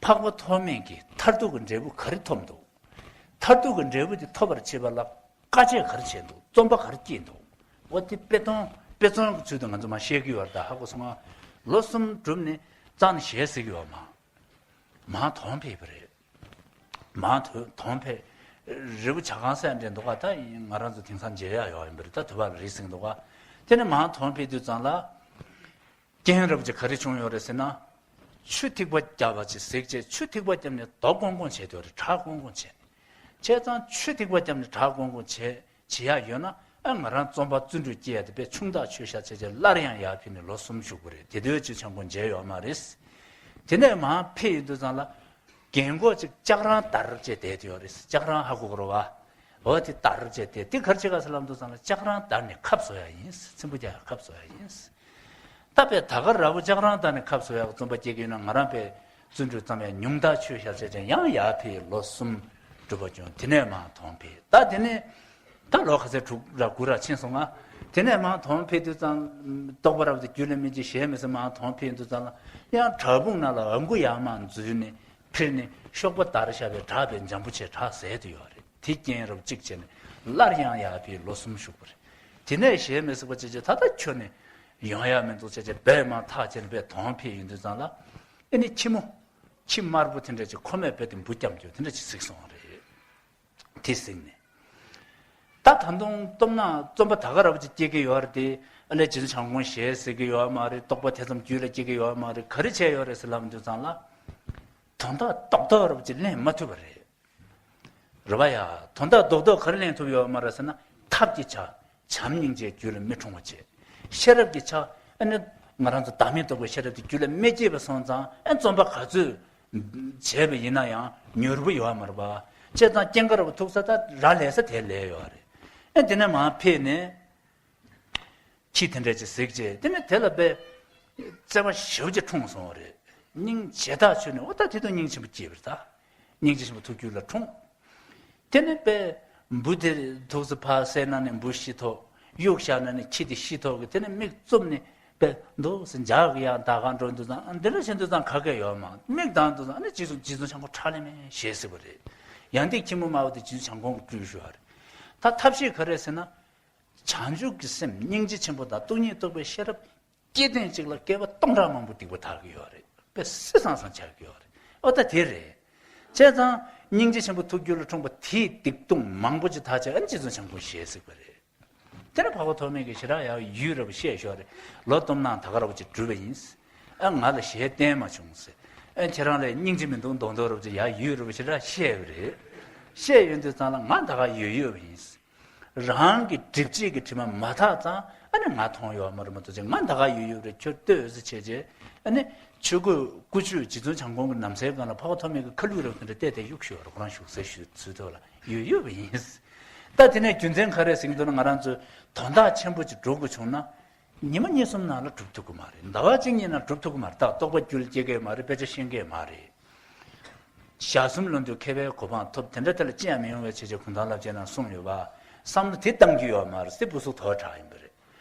འཕགས་པ་ཐོགས་མེད་ཀྱིས་མཐར་ཐུག་གི་འབྲས་བུ་ག་རེ་ཐོབ་འདུག་མཐར་ཐུག་གི་འབྲས་བུ་དེ་ཐོབ་པར་བྱེད་པ་ལ་དཀའ་སྤྱད་ག་རེ་བྱས་འདུག་རྩོམ་པ་ག་རེ་བསྐྱལ་འདུག་འོ་དེ་དཔེ་སྟོང་དཔེ་རྩོམ་གྱི་ཚུལ་དུ་ང་ཚོ་མར་བཤད་ཀྱི་ཡོད་རེད་ད། ཧ་གོ་སོང་ང་། ལོ་གསུམ་བསྒྲུབས་ནས་རྩ་ནས་ཞེད་སྲིད་ཀྱི་ཡོད་མ། མར་དོན་ཕེབས་པ་རེད། མར་དོ་དོན་ཕེབས། རི་བོ་བྱ་རྐང་ཟེར་འདྲ་འདུག་ག་ད་ང་རང་ཚོ་དེང་སང་མཇལ་ཡག་ཡོད་ཡིན་པ་རེད། ད་དུ་བ་ལ་རི་ཟིང་འདུག་ག་དེ་ནས་མར་དོན་ཕེབས་དུས་ཙམ་ལ། རྐྱེན་རབ་ཅིག་ག་རེ་བྱུང་ཡོད་རེད་ཟེར་ན། ཆུ་ཐིགས་པ་བརྒྱབ་པ་ཅིག་གཟིགས་བྱས། ཆུ་ཐིགས་པ་བརྒྱབ་ནས་རྡོ་བཀོང་བཀོང་བྱས་དེ་རེད། བྲག་བཀོང་བཀོང་བྱས། བྱས་ཙང་ཆུ་ཐིགས་པ་བརྒྱབ་ནས་བྲག་བཀོང་བཀོང་བྱས་བྱེད་ཡག་ཡོད་ན། ཨ་ང་རང་རྩོམ་པ་བརྩོན་འགྲུས་སྐྱེ་ཡག་དེ་དཔེ་ཆུང་དག་ཆོད་ཤག་བྱས་བྱས་སླར་ཡང་ཡར་ཕེབས་ནས་ལོ་གསུམ་བཞུགས་པ་རེད། དེ་དུས་ཅིག་ཆང་ཁོང་མཇལ་ཡོད་མ་རེད། དེ་ནས་མར་ཕེབས་ཡོང་དུས་ཙམ་ལ། རྒན་གོག་ཅིག་ལྕགས་རང་དར་བྱས་བསྡད་དེ་ཡོད་རེད། ལྕགས་རང་ཧ་གོ་གི་རེད་པ། འོ་དེ་དར་བྱས་བསྡད། དེ་ག་རེ་བྱེད་ག་ཟེར་ལབ་དུས་ཙམ་ལ། ལྕགས་རང་དར་ནས་ཁབ་བཟོ་ཡག་ཡིན། ཚེམ་བུ་རྒྱག་ཡག་ཁབ་བཟོ་ཡག་ཡིན། ད་དཔེ་ད་ག་ར་བོ་ལྕགས་རང་དར་ནས་ཁབ་བཟོ་ཡག་རྩོམ་པ་སྐྱེལ་གྱི་ཡོད་ན། ང་རང་དཔེ་བརྩོན་འགྲུས་བརྩམས་ཡག་ཉུང་དག་ཆོད་ཤག་བྱས་བྱས་ཡང་ཡར་ཕེབས་ལོ་གསུམ་སྒྲུབ་པ་བྱུང་། དེ་ནས་མར་དོན་ཕེབས། ད་དེ་ནས་ད་ལོ་ག་ཚོད་དྲུག་ར་དགུ་ར་ཕྱིན་སོང་ང་། དེ་ནས་མར་དོན་ཕེབས་དུས་ཙམ་རྟོགས་པ་རབ་ཏུ་རྒྱུད་ལ་སྨིན་གྱི་ཞེ་མི་སྲིད། མར་དོན་ཕེབས་དུས་ཙམ་ལ་ཡང་བྲག་ཕུག་ནང་ལ་ཨ་མགུ་ཡར་མར་འཛུལ་ནས་ཕེབས་ནས་གཤོག་པ་དར་ཤག་པའི་བྲག་དཔེ་འཇམ་པོ་བྱས་བྲག་ཟེར་དུ་ཡོད་རེད། དེ་རྐྱེན་རབ་གཅིག་བྱས་ནས་སླར་ཡང་ཡར་ཕེབས་ལོ་གསུམ་བཞུགས་པ་རེད། དེ་ནས་ཞེ་མི་སྲིད་པ་བྱས་བྱས་ད་ལྟ་ཁྱོན་ནས་ཡོང་ཡག་མི་འདུག་བྱས་བྱས་སྦས་མར་ཐག་བཅད་ནས་དཔེ་དོན་ཕེབས་ཡོང་དུས་ཙམ་ལ། ཨེ་ནི་ཁྱི་མོ། ཁྱི་དམར་པོ་དེ་འདྲ་ཅིག་ཁོ་མོས་དཔེ་དེ་འབུ་རྐྱབ་རྒྱུ་དེ་འདྲ་ཅིག་གཟིགས་སོང་བ་རེད། དེ་གཟིགས་ནས། ད་ད་དུང་སྟོབས་ན་རྩོམ་པ་ད་ག་ར་བ་ཅིག་སྐྱེལ་གྱི་ཡོད་རེད་དེ། ཨ་ལས་རྗེ་བཙུན་བྱམས་མགོན་ཞེས་ཟེར་གྱི་ཡོད་མ་རེད། རྟོགས་པ་དེ་ཙམ་རྒྱུད་ལ་སྐྱེལ་གྱི་ཡོད་མ་རེད། ག་རེ་བྱས་ཡོད་རེད་ཟེར་ལབ་དུས་ཙམ་ལ། དོན་དག་རྡོག་རྡོག་ར་བ་ཅིག་ལེན་མ་ཐུབ་པ་རེད། རེད་པ་ཡ། དོན་དག་རྡོག་རྡོག་ག་རེ་ལེན་ཐུབ་ཡོད་མ་རེད་ཟེར་ན། ཐབས་ཀྱི་ཆ། བྱམས་སྙིང་རྗེ་རྒྱུད་ལ་མི་འཁྲུངས་པ་བྱས། ཤེས་རབ་ཀྱི་ཆ། ཨ་ནི་ང་རང་ཚོ་བདག་མེད་རྟོགས་པའི་ཤེས་རབ་དེ་རྒྱུད་ལ་མི་སྐྱེས་པ་སོང་ཙང་། ཨ་རྩོམ་པ་ག་ཚོད་བྱས་པ་ཡིན་ན་ཡང་མྱུར་པོ་ཡོད་མ་རེད་པ། བྱས་ཙང་རྐྱེན་ག་ར་བ་ཐུག་ས་ད་རག་ལས་ས་དེ་ལས་ཡོད་རེད། ཨ་དེ་ནས་མར་ཕེབས་ནས། ཁྱི་དེ་འདྲ་ཅིག་གཟིགས་རྗེས་དེ་ནས་དེ་ལ་དཔེ་བརྩེ་བ་ཞེ་པོ་ཅིག་འཁྲུངས་སོང་བ་རེད། སྙིང་རྗེ་ཐག་ཆོད་ནས་འོ་ད་དེ་དུས་སྙིང་ཆེན་པོ་སྐྱེས་པ་རེད་ད། སྙིང་རྗེ་ཆེན་པོ་ཐུགས་རྒྱུད་ལ་འཁྲུངས། དེ་ནས་དཔེ་འབུ་དེ་ཐུགས་སུ་ཕར་བསད་ན་ནི་འབུ་ཤི་ཐོག་གཡུག་བཞག་ན་ནི་ཁྱི་དེ་ཤི་ཐོག་གི་དེ་ནས་མིག་བཙུམ་ནས་དཔེ་འདུག་སེ་འཇག་གི་ཡང་ད་ག་འགྲོ་འདུག་ཙང་འདི་འདྲ་བྱེད་འདུག་ཙང་ག་གེ་ཡོད་མ་མིག་གདངས་འདུག་ཙང་ཨ་ནི་རྗེ་བཙུན་རྗེ་བཙུན་བྱམས་མགོན་ཁྲ་ལེ་མེ་ཞེས་ཟེར་བ་རེད། ཡང་དེ་ཁྱི་མོ་དམར་པོ་དེ་རྗེ་བཙུན་བྱམས་མགོན་གྱི་སྤྲུལ་ཞུ་བ་རེད། ད་ཐབས་ཤེས་ག་རེ་ཟེར་ན། བྱང་ཆུབ་ཀྱི་སེམས་སྙིང་རྗེ་ཆེན་པོ་དང་སྟོང་ཉིད་རྟོགས་པའི་ཤེས་རབ་སྐྱེ་ཐེངས་གཅིག་ལ་བསྐལ་པ་སྟོང་ཕྲག་མང་པོ་སྡིག་པ་དག་གི་ཡོད་རེད། དཔེ་བསིལ་སང་སང་ཆགས་ཀྱི་ཡོད་རེད། ཨོ་ད་དེ་རེད། བྱས་ཙང་སྙིང་རྗེ་ཆེན་པོ་ཐུགས་རྒྱུད་ལ་འཁྲུངས་པ་དེས་སྡིག་ལྟུང་མང་པོ་ཅིག་དག་བྱས་ཨ་ནི་རྗེ་བཙུན་བྱམས་མགོན་ཞེས་གཟིགས་པ་རེད། དེ་ནས་འཕགས་པ་ཐོགས་མེད་ཀྱིས་ཞེ་དྲག་ཡང་ཡུས་ར་བ་བཤད་ཞོར་རེད། ལོ་སྟོང་ནང་ད་ག་ར་བ་ཅིག་གྲུབ་པ་ཡིན། ཨ་ང་ལ་ཞལ་བསྟན་མ་བྱུང་ཟེར། ཨ་ཁྱེད་རང་ལ་སྙིང་རྗེ་མི་འདུག་མདོག་མདོག་ར་བ་ཅིག་ཡང་ཡུས་ར་བ་ཞེ་དྲག་བཤད་པ་རེད། བཤད་ཡོང་དུས་ཙང་ལ་ང་ད་ག་ཡོད་ཡོད་པ་ཡིན། རང་གི་སྒྲིབ་བྱེད་ཀྱི་དྲི་མ་མ་དག་ཙང་ཨ་ནི་ང་མཐོང་ཡོད་མ་རེད་མ་གཏོགས་ཅིག་ང་ད་ག་ཡོད་ཡོད་རེད། ཁྱོད་ལྟོས་ཟེར་བྱས་རྗེས་ཨ་ནི་ཆོས་གོས་སྐུ་ཆོས་རྗེ་བཙུན་བྱམས་མགོན་གྱི་ན་བཟའི་སྒང་ལ་འཕགས་པ་ཐོགས་མེད་ཀྱི་ཁ་ལུད་རབ་དེ་འདྲ་བལྟས་བལྟས་གཡུག་ཞོར་ཁོ་རང་བཞུགས་སའི་ཞུ་ཚུལ་ཐོག་ལ་ཡོད་ཡོད་པ་ཡིན། ད་དེ་ནས་རྒྱུ་མཚན་ག་རེ་ཟེར་གྱི་འདུག་ན་ང་རང་ཚོས་དོན་དག་ཆེན་པོ་ཅིག་སྒྲུབ་དགོས་བྱུང་ན་ཉི་མ་གཉིས་གསུམ་ནང་ལ་སྒྲུབ་ཐུབ་ཀྱི་མ་རེད། ཟླ་བ་གཅིག་གཉིས་ནང་སྒྲུབ་ཐུབ་ཀྱི་མ་རེད། ད་རྟོགས་པ་རྒྱུད་ལ་སྐྱེ་གི་མ་རེད། དཔེ་ཆ་ཤེས་ཀྱི་མ་རེད། ཞག་གསུམ་ལོན་དུས་མཁས་པའི་གོ་འཕང་ཐོབ། དེ་འདྲ་དེ་ལ་ཅི་ཡང་མི་ཡོང་བའི་ཆེད་ཅེས་གུང་ཐང་བསླབ་བྱའི་ནང་གསུངས་ཡོད་པ། བསམ་བློ་དེ་བཏང་རྒྱུ་ཡོད་མ་རེད་ཟེར་སྤུ་སུག་དོ་དྲག་ཡིན་པ་རེད།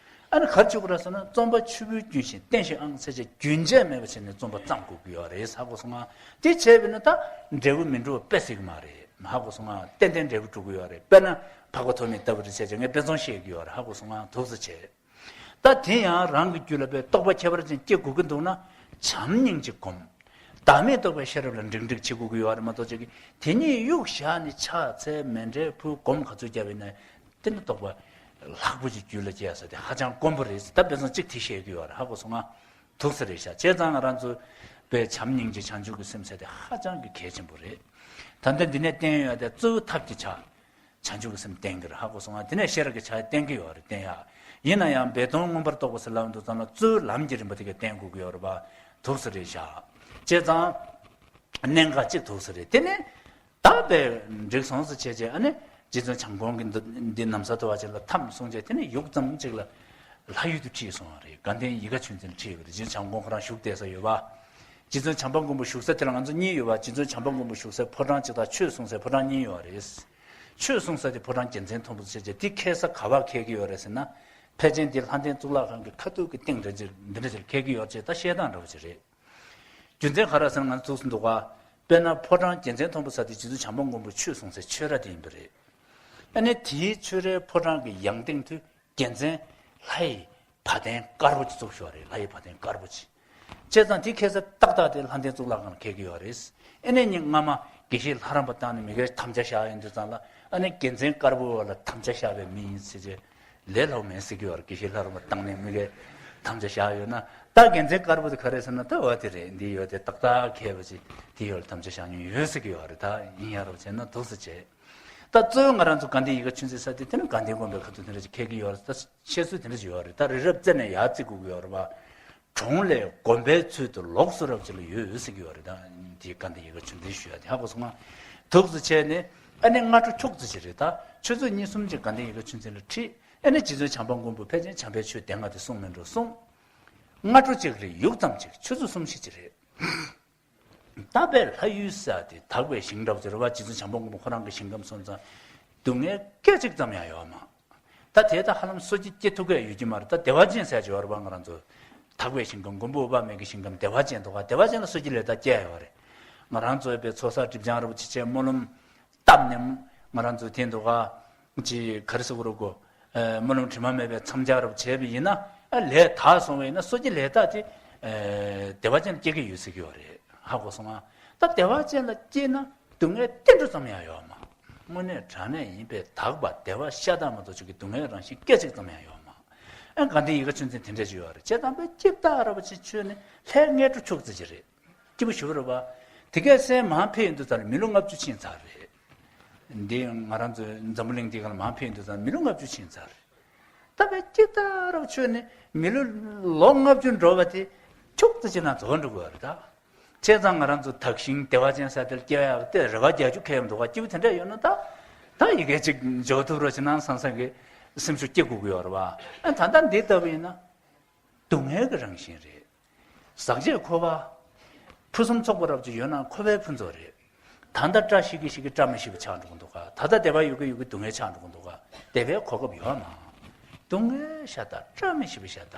ཨ་ནི་གར་བཅུག་པ་ར་ཟེར་ན་རྩོམ་པ་ཆུ་བོའི་རྒྱུན་བཞིན་བརྟན་ཞིང་ཨང་ཚད་ཅེས་རྒྱུན་ཆད་མེད་པ་བྱས་ནས་རྩོམ་པ་བརྩམས་དགོས་ཀྱི་ཡོད་རེད་ཧ་གོ་སོང་ང་། དེ་བྱས་པས་ན་ད་འབྲས་བུ་མི་འགྲུབ་པ་དཔེ་སྲིད་ཀྱི་མ་རེད་ཧ་གོ་སོང་ང་། ཏན་ཏན་འབྲས་བུ་འགྲུབ་ཀྱི་ཡོད་རེད། དཔེར་ན་འཕགས་པ་ཐོགས་མེད་ལྟ་བུ་རེད་བྱས་ཅེས་ངས་དཔེ་མཚོན་བཤད་ཀྱི་ཡོད་རེད་ཧ་གོ་སོང་ང་། འདུག་སེ་བྱས། ད་དེ་ཡང་རང་གི་རྒྱུད་ལ་དཔེ་རྟོགས་པ་ཁྱད་པར་ཅན་སྐྱེ་དགོས་ཀྱི་འདུག་ན། བྱམས་སྙིང་རྗེ་སྒོམ། བདག་མེད་རྟོགས་པའི་ཤེས་རབ་ལ་འགྲིག་འགྲིག་བྱེད་དགོས་ཀྱི་ཡོད་རེད་མ་གཏོགས་ཅིག་གིས་དེ་གཉིས་གཡུག་བཞག་ནས་ཕྱག་འཚལ་མཎྜལ་ཕུལ་སྒོམ་ག་ཚོད་བརྒྱབ་ཡིན་ན་དེ་ནི་རྟོགས་པ་ལྷག་པོ་ཅིག་རྒྱུད་ལ་སྐྱེ་ཡ་ས་དེ་ཧ་ཅང་དཀོན་པོ་རེད་ཟེར། ད་དཔེ་མཚོན་གཅིག་དེ་བཤད་ཀྱི་ཡོད་རེད་ཧ་གོ་སོང་ང་། འདུག་སེ་རེད་ཤག་བྱས་ཙང་ང་རང་ཚོ་དཔེ་བྱམས་སྙིང་རྗེ་བྱང་ཆུབ་ཀྱི་སེམས་ཟེར་དེ་ཧ་ཅང་གི་གལ་ཆེན་པོ་རེད། ད་ལྟ་འདི་ནས་བསྟན་ཡོད་དེ་གཙོ་བོ་ཐབས་ཀྱི་ཆ། བྱང་ཆུབ་ཀྱི་སེམས་བསྟན་གྱི་རེད་ཧ་གོ་སོང་ང་། དེ་ནས་ཤེས་རབ་ཀྱི་ཆ་བསྟན་གྱི་ཡོད་རེད་བསྟན་ཡ། ཡིན་ན་ཡང་སྦས་དོན་མངོན་པར་རྟོགས་པ་ཟེར་ལབ་འདུག་ཙང་ལ་གཙོ་བོའི་ལམ་གྱི་རིམ་པ་དེ་ག་བསྟན་དགོས་ཀྱི་ཡོད་རེད་པ། འདུག་སེ་རེད་ཤག་བྱས་ཙང་། གནད་འགག་ཅིག་འདུག་སེ་རེད་དེ་ནས། ད་དཔེ་འགྲིག་སོང་ཟེར་བྱས་བྱས་ཨ་ནི་རྗེ་བཙུན་བྱམས་མགོན་གྱིས་འདི་འདི་ན་བཟའ་ཐོབ་པ་ཅིག་ལ་འཐམས་གསུངས་བྱས་དེ་ནས་ཡུག་ཙམ་ཅིག་ལ་ལྷ་ཡུལ་དུ་ཁྲིད་སོང་བ་རེད། དགའ་ལྡན་ཡིད་དགའ་ཆོས་འཛིན་ཁྲིད་པ་རེད། རྗེ་བཙུན་བྱམས་མགོན་ཁོ་རང་བཞུགས་བསྡད་ས་ཡོད་པ། རྗེ་བཙུན་བྱམས་པ་མགོན་པོ་བཞུགས་ས་དེ་ལ་ང་ཚོ་གཉིས་ཡོད་པ། རྗེ་བཙུན་བྱམས་པ་མགོན་པོ་བཞུགས་སའི་ཕོ་བྲང་ཅིག་དང་ཆོས་གསུང་སའི་ཕོ་བྲང་གཉིས་ཡོད་པ་རེད། ཆོས་གསུང་ས་དེ་ཕོ་བྲང་རྒྱལ་མཚན་མཐོན་པོ་ཟེར་བྱས་དེ་འཁེལ་ས་ག་པར་འཁེལ་གྱི་ཡོད་རེད་ཟེར་ན། ཕལ་ཆེར་འདི་ལྷ་ལྡན་གཙུག་ལག་ཁང་གི་ཁ་ཐུག་གི་སྟེང་འདྲ་ཅིག་འདི་འདྲ་ཅིག་འཁེལ་གྱི་ཡོད་ཅེས་ད་བཤད་སྟངས་འདྲ་བོ་ཅིག་རེད། རྒྱུ་མཚན་ག་རེ་ཟེར་ན་ང་ཚོ་ཚོགས་སུ་འདུག་ག་དཔེར་ན་ཕོ་བྲང་རྒྱལ་མཚན་མཐོན་པོ་ཟེར་དེ་རྗེ་བཙུན་བྱམས་པ་མགོན་པོ་ཆོས་གསུང་སའི་ཆོས་ར་དེ་ཡིན་པ་རེད། ཨ་ནི་དེའི་ཆོས་རའི་ཕོ་བྲང་གི་ཡང་སྟེང་དུ་རྒྱལ་མཚན་ལྷ་ཡི་བ་དན་དཀར་པོ་ཅིག་བཙུགས་ཡོད་རེད། ལྷ་ཡི་བ་དན་དཀར་པོ་ཅིག་བྱས་ཙང་དེ་འཁེལ་ས་ཏག་ཏག་དེ་ལྷ་ལྡན་གཙུག་ལག་ཁང་ལ་འཁེལ་གྱི་ཡོད་རེད། ཨ་ནི་ཉིན་སྔ་མ་དགེ་བཤེས་ལྷ་རམས་པ་བཏང་ནས་མི་སྒེར་དམ་བཅའ་བཞག་ཡོང་དུས་ཙང་ལ་ཨ་ནི་རྒྱལ་མཚན་དཀར་པོ་ལ་དམ་བཅའ་བཞག་པའི་མི་ཡིན་ཟེར་བྱས། ལས་སླ་པོ་མེད་ཟེར་གྱི་ཡོད་རེད། དགེ་བཤེས་ལྷ་རམས་པ་བཏང་ནས་མི་སྒེར་དམ་བཅའ་བཞག་ཡོད་ན། ད་རྒྱལ་མཚན་དཀར་པོ་དེ་ག་རེ་ཟེར་ན་ད་འོ་དེ་རེད། འདི་ཡོད་དེ་ཏག་ཏག་མཁས་པ་ཅིག་དེ་ཡོད་ལ་དམ་བཅའ་བཞག་མྱོང་ཡོད་ཟེར་གྱི་ཡོད་རེད། ད་ཡིན་ཡ་རོགས་བྱས་ན་འདུག་སེ་བྱས། ད་གཙོ་བོ་ང་རང་ཚོ་དགའ་ལྡན་ཡིད་དགའ་ཆོས་འཛིན་ས་དེ་དེ་ནི་དགའ་ལྡན་དགོན་པའི་ཁ་ཐུག་དེ་འདྲ་ཅིག་འཁེལ་གྱི་ཡོད་རེད། ད་བཤད་སྲོལ་དེ་འདྲ་ཅིག་ཡོད་རེད། ད་རི་རབ་རྩེ་ནས་ཡར་བརྩི་དགོས་ཀྱི་ཡོད་རེད་པ། གྲོང་ལས་དགོན་པའི་ཚུལ་དུ་ལོགས་སུ་རབ་ཅིག་ལ་ཡོད་ཟེར་གྱི་ཡོད་རེད། ད་དེ་དགའ་ལྡན་ཡིད་དགའ་ཆོས་འཛིན་ཞུ་ཡ་དེ་ཧ་གོ་སོང་ང་། འདུག་སེ་བྱས་ནས་ཨ་ནི་སྔ་དྲོ་ཁྱུག་ཙམ་ཅིག་རེད། ད་ཆུ་ཚོད་གཉིས་གསུམ་ཅིག་དགའ་ལྡན་ཡིད་དགའ་ཆོས་འཛིན་ལ་ཁྲིད། ཨ་ནི་རྗེ་བཙུན་བྱམས་པ་མགོན་པོ་ཕལ་ཆེར་བྱམས་པའི་ཆོས་སྡེ་ལྔ་དེ་གསུང་མིན་འགྲོ་གསུང་། སྔ་དྲོ་གཅིག་རེད། ཡུག་ཙམ་ཅིག་ཆུ་ཚོད་གསུམ་བཞི་ཅིག་རེད། ད་དཔེ་ལྷ་ཡུལ་ཟེར་དེ་དག་པའི་ཞིང་འདྲ་བོ་ཅིག་རེད་པ། རྗེ་བཙུན་བྱམས་པ་མགོན་པོ་ཁོ་རང་གི་ཞིང་ཁམས་སོང་ཙང་སྡུག་བསྔལ་སྐད་ཅིག་ཙམ་ཡང་ཡོད་མ། ད་དེ་ད་ཧ་ལམ་སོ་སྐྱེ་སྐྱེ་ཐུབ་ཀྱི་ཡོད་ཀྱི་མ་རེད། ད་བདེ་བ་ཅན་ཟེར་ཡ་ཅིག་ཡོད་རེད་པ། ང་རང་ཚོ་དག་པའི་ཞིང་ཁམས་མགོན་པོ་འོད་དཔག་མེད་ཀྱི་ཞིང་ཁམས་བདེ་བ་ཅན་འདུག་ག་བདེ་བ་ཅན་ལ་སོ་སྐྱེ་ལས་ད་སྐྱེ་ཡོད་རེད། ང་རང་ཚོ་དཔེ་ཚོགས་བསགས་སྒྲིབ་སྦྱང་ར་བ་ཅིག་བྱས་སྨོན་ལམ་བཏབ་ནས་ང་རང་ཚོ་དེ་འདུག་ག་ཅིག་ག་རེ་ཟེར་དགོས་རེད་གོ། ཨ་སྨོན་ལམ་དྲི་མ་མེད་པའི་མཚམས་སྦྱར་ར་བ་བྱས་པ་ཡིན་ན། ཨ་ལས་དག་སོང་བ་ཡིན་ན་སོ་སྐྱེ་ལས་དག་དེ་ཨ་བདེ་བ་ཅན་སྐྱེ་གི་ཡོད་ཟེར་གྱི་ཡོད་རེད། ཧ་གོ་སོང་ང་། ད་བདེ་བ་ཅན་ལ་སྐྱེས་ན་སྡུག་བསྔལ་ཏིལ་འབྲུ་ཙམ་ཡང་ཡོད་མ། དངོས་གནས་དྲང་གནས་ཡིན་པའི་དག་པ་བདེ་བ་ཤ་སྟག་མ་གཏོགས་ཅིག་གི་སྡུག་བསྔལ་རང་བཞིན་སྐད་ཅིག་ཙམ་ཡང་ཡོད་མ། ཨ་དགའ་ལྡན་ཡིད་དགའ་ཆོས་འཛིན་དེ་འདྲ་ཅིག་ཡོད་རེད། བྱས་ཙང་དཔེ་སྐྱིད་ཐག་ར་བ་ཅིག་ཆོད་ནས་ལྷའི་སྔས་འགྲོ་ཁྱུག་ཙམ་ཅིག་རེད། སྐྱིད་པོ་ཞེ་པོ་རེད་པ། དེ་གས་སེ་མར་ཕེབས་ཡོང་དུས་ཙམ་ལ་མི་ལོ་ལྔ་བཅུ་ཕྱིན་ཚར་རེད། འདི་ང་རང་ཚོའི་འཛམ་བུ་གླིང་འདི་སྒང་ལ་མར་ཕེབས་ཡོང་དུས་ཙམ་ལ་མི་ལོ་ལྔ་བཅུ་ཕྱིན་ཚར་རེད། ད་དཔེ་སྐྱིད་ཐག་ར་བ་ཆོད་ནས་མི་ལོ་ལོ་ལྔ་བཅུ་འགྲོ་བ་དེ་ཁྱུག་ཙམ་ཅིག་ནང་རྫོགས་འགྲོ་གི་ཡོད་རེད་ད། བྱས་ཙང་ང་རང་ཚོ་དག་ཞིང་བདེ་བ་ཅན་ས་དེར་སྐྱེ་ཡག་དེ་རེ་བ་བརྒྱད་ཅུ་ཁེལ་ཡོང་འདུག་ག་སྐྱིད་པོ་དེ་འདྲ་ཡོད་ན་ད། ད་ཡི་གེ་གཅིག་འཇོག་ཐུབ་རོགས་བྱེད་ན་བསམ་བསམ་གི། སེམས་ཤུགས་སྐྱེ་དགོས་ཀྱི་ཡོད་རེད་བ། ཨ་ད་ལྟ་འདི་ལྟ་བུ་ཡིན་ན། སྡུག་བསྔལ་གྱི་རང་བཞིན་རེད། ཟག་བཅས་འཁོར་བ། ཕུན་སུམ་ཚོགས་པ་རབ་ཅིག་ཡོད་ན་འཁོར་བའི་ཕུན་ཚོགས་རེད། ད་ལྟ་བཀྲ་ཤིས་ཀྱི་ཞིག་གི་བཀྲ་མི་ཤིས་པ་ཆགས་འགྲོ་གི་འདུག་ག་ད་ལྟ་བདེ་བ་ཡོད་ཀྱི་ཡོད་ཀྱི་སྡུག་བསྔལ་ཆགས་འགྲོ་གི་འདུག་ག་བདེ་བའི་གོ་སྐབས་ཡོད་མ། སྡུག་བསྔལ་ཤ་སྟག་བཀྲ་མི་ཤིས་པ་ཤ་སྟག་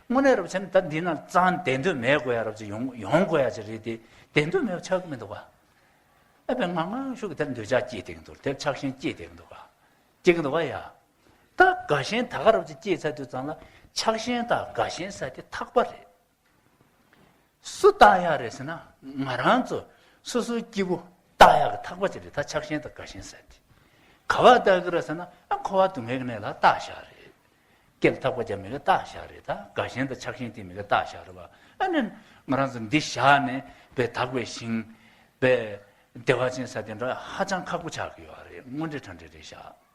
དངོས་གནས་རབ་བྱས་ན་ད་འདི་ན་གཙང་བདེ་འདོད་མེད་དགོས་ཡ་རབ་ཅིག་ཡོང་ཡོང་དགོས་ཡ་ཅིག་རེད་དེ། བདེ་འདོད་མེད་པ་ཆགས་ཀྱི་མི་འདུག་ག་ཨ་བས་ང་ང་ཤུགས་ཀྱིས་དེར་འདོད་ཆགས་སྐྱེས་བསྡད་ཀྱི་འདུག་དེར་ཆགས་ཞེན་སྐྱེས་བསྡད་ཀྱི་འདུག་ག་སྐྱེ་གི་འདུག་བ་ཡ། ད་དགའ་ཞེན་ད་ག་རབ་ཅིག་སྐྱེས་ཚར་དུས་ཙང་ལ་ཆགས་ཞེན་དང་དགའ་ཞེན་ཟེར་དེ་ཐག་པ་རེད། སུ་བལྟ་ཡག་རེད་ཟེར་ན་ང་རང་ཚོ་སོ་སོའི་སྐྱེ་བོ་བལྟ་ཡག་གི་ཐག་པ་ཅིག་རེད། ད་ཆགས་ཞེན་དང་དགའ་ཞེན་ཟེར་དེ་ག་བ་བལྟ་གི་རེད་ཟེར་ན་ཨ་འཁོར་བ་སྡུག་བསྔལ་གྱི་གནས་ལ་བལྟ་བཞག་རེད། སྐེ་ལ་ཐག་པ་རྒྱབ་མི་ག་བལྟ་བཞག་རེད། ད་དགའ་ཞེན་དང་ཆགས་ཞེན་དེ་མི་ག་བལྟ་བཞག་རེད་བ། ཨ་ནི་ང་རང་ཚོ་འདི་བཞག་ནས་བས་དག་པའི་ཞིང་བས་བདེ་བ་ཅན་ཟེར་དེ་འདྲ་ཧ་ཅང་ཁག་པོ་ཆགས་ཀྱི་ཡོད་རེད། དངོས་འབྲེལ་དྲང་འབྲེལ་རེད་བཞག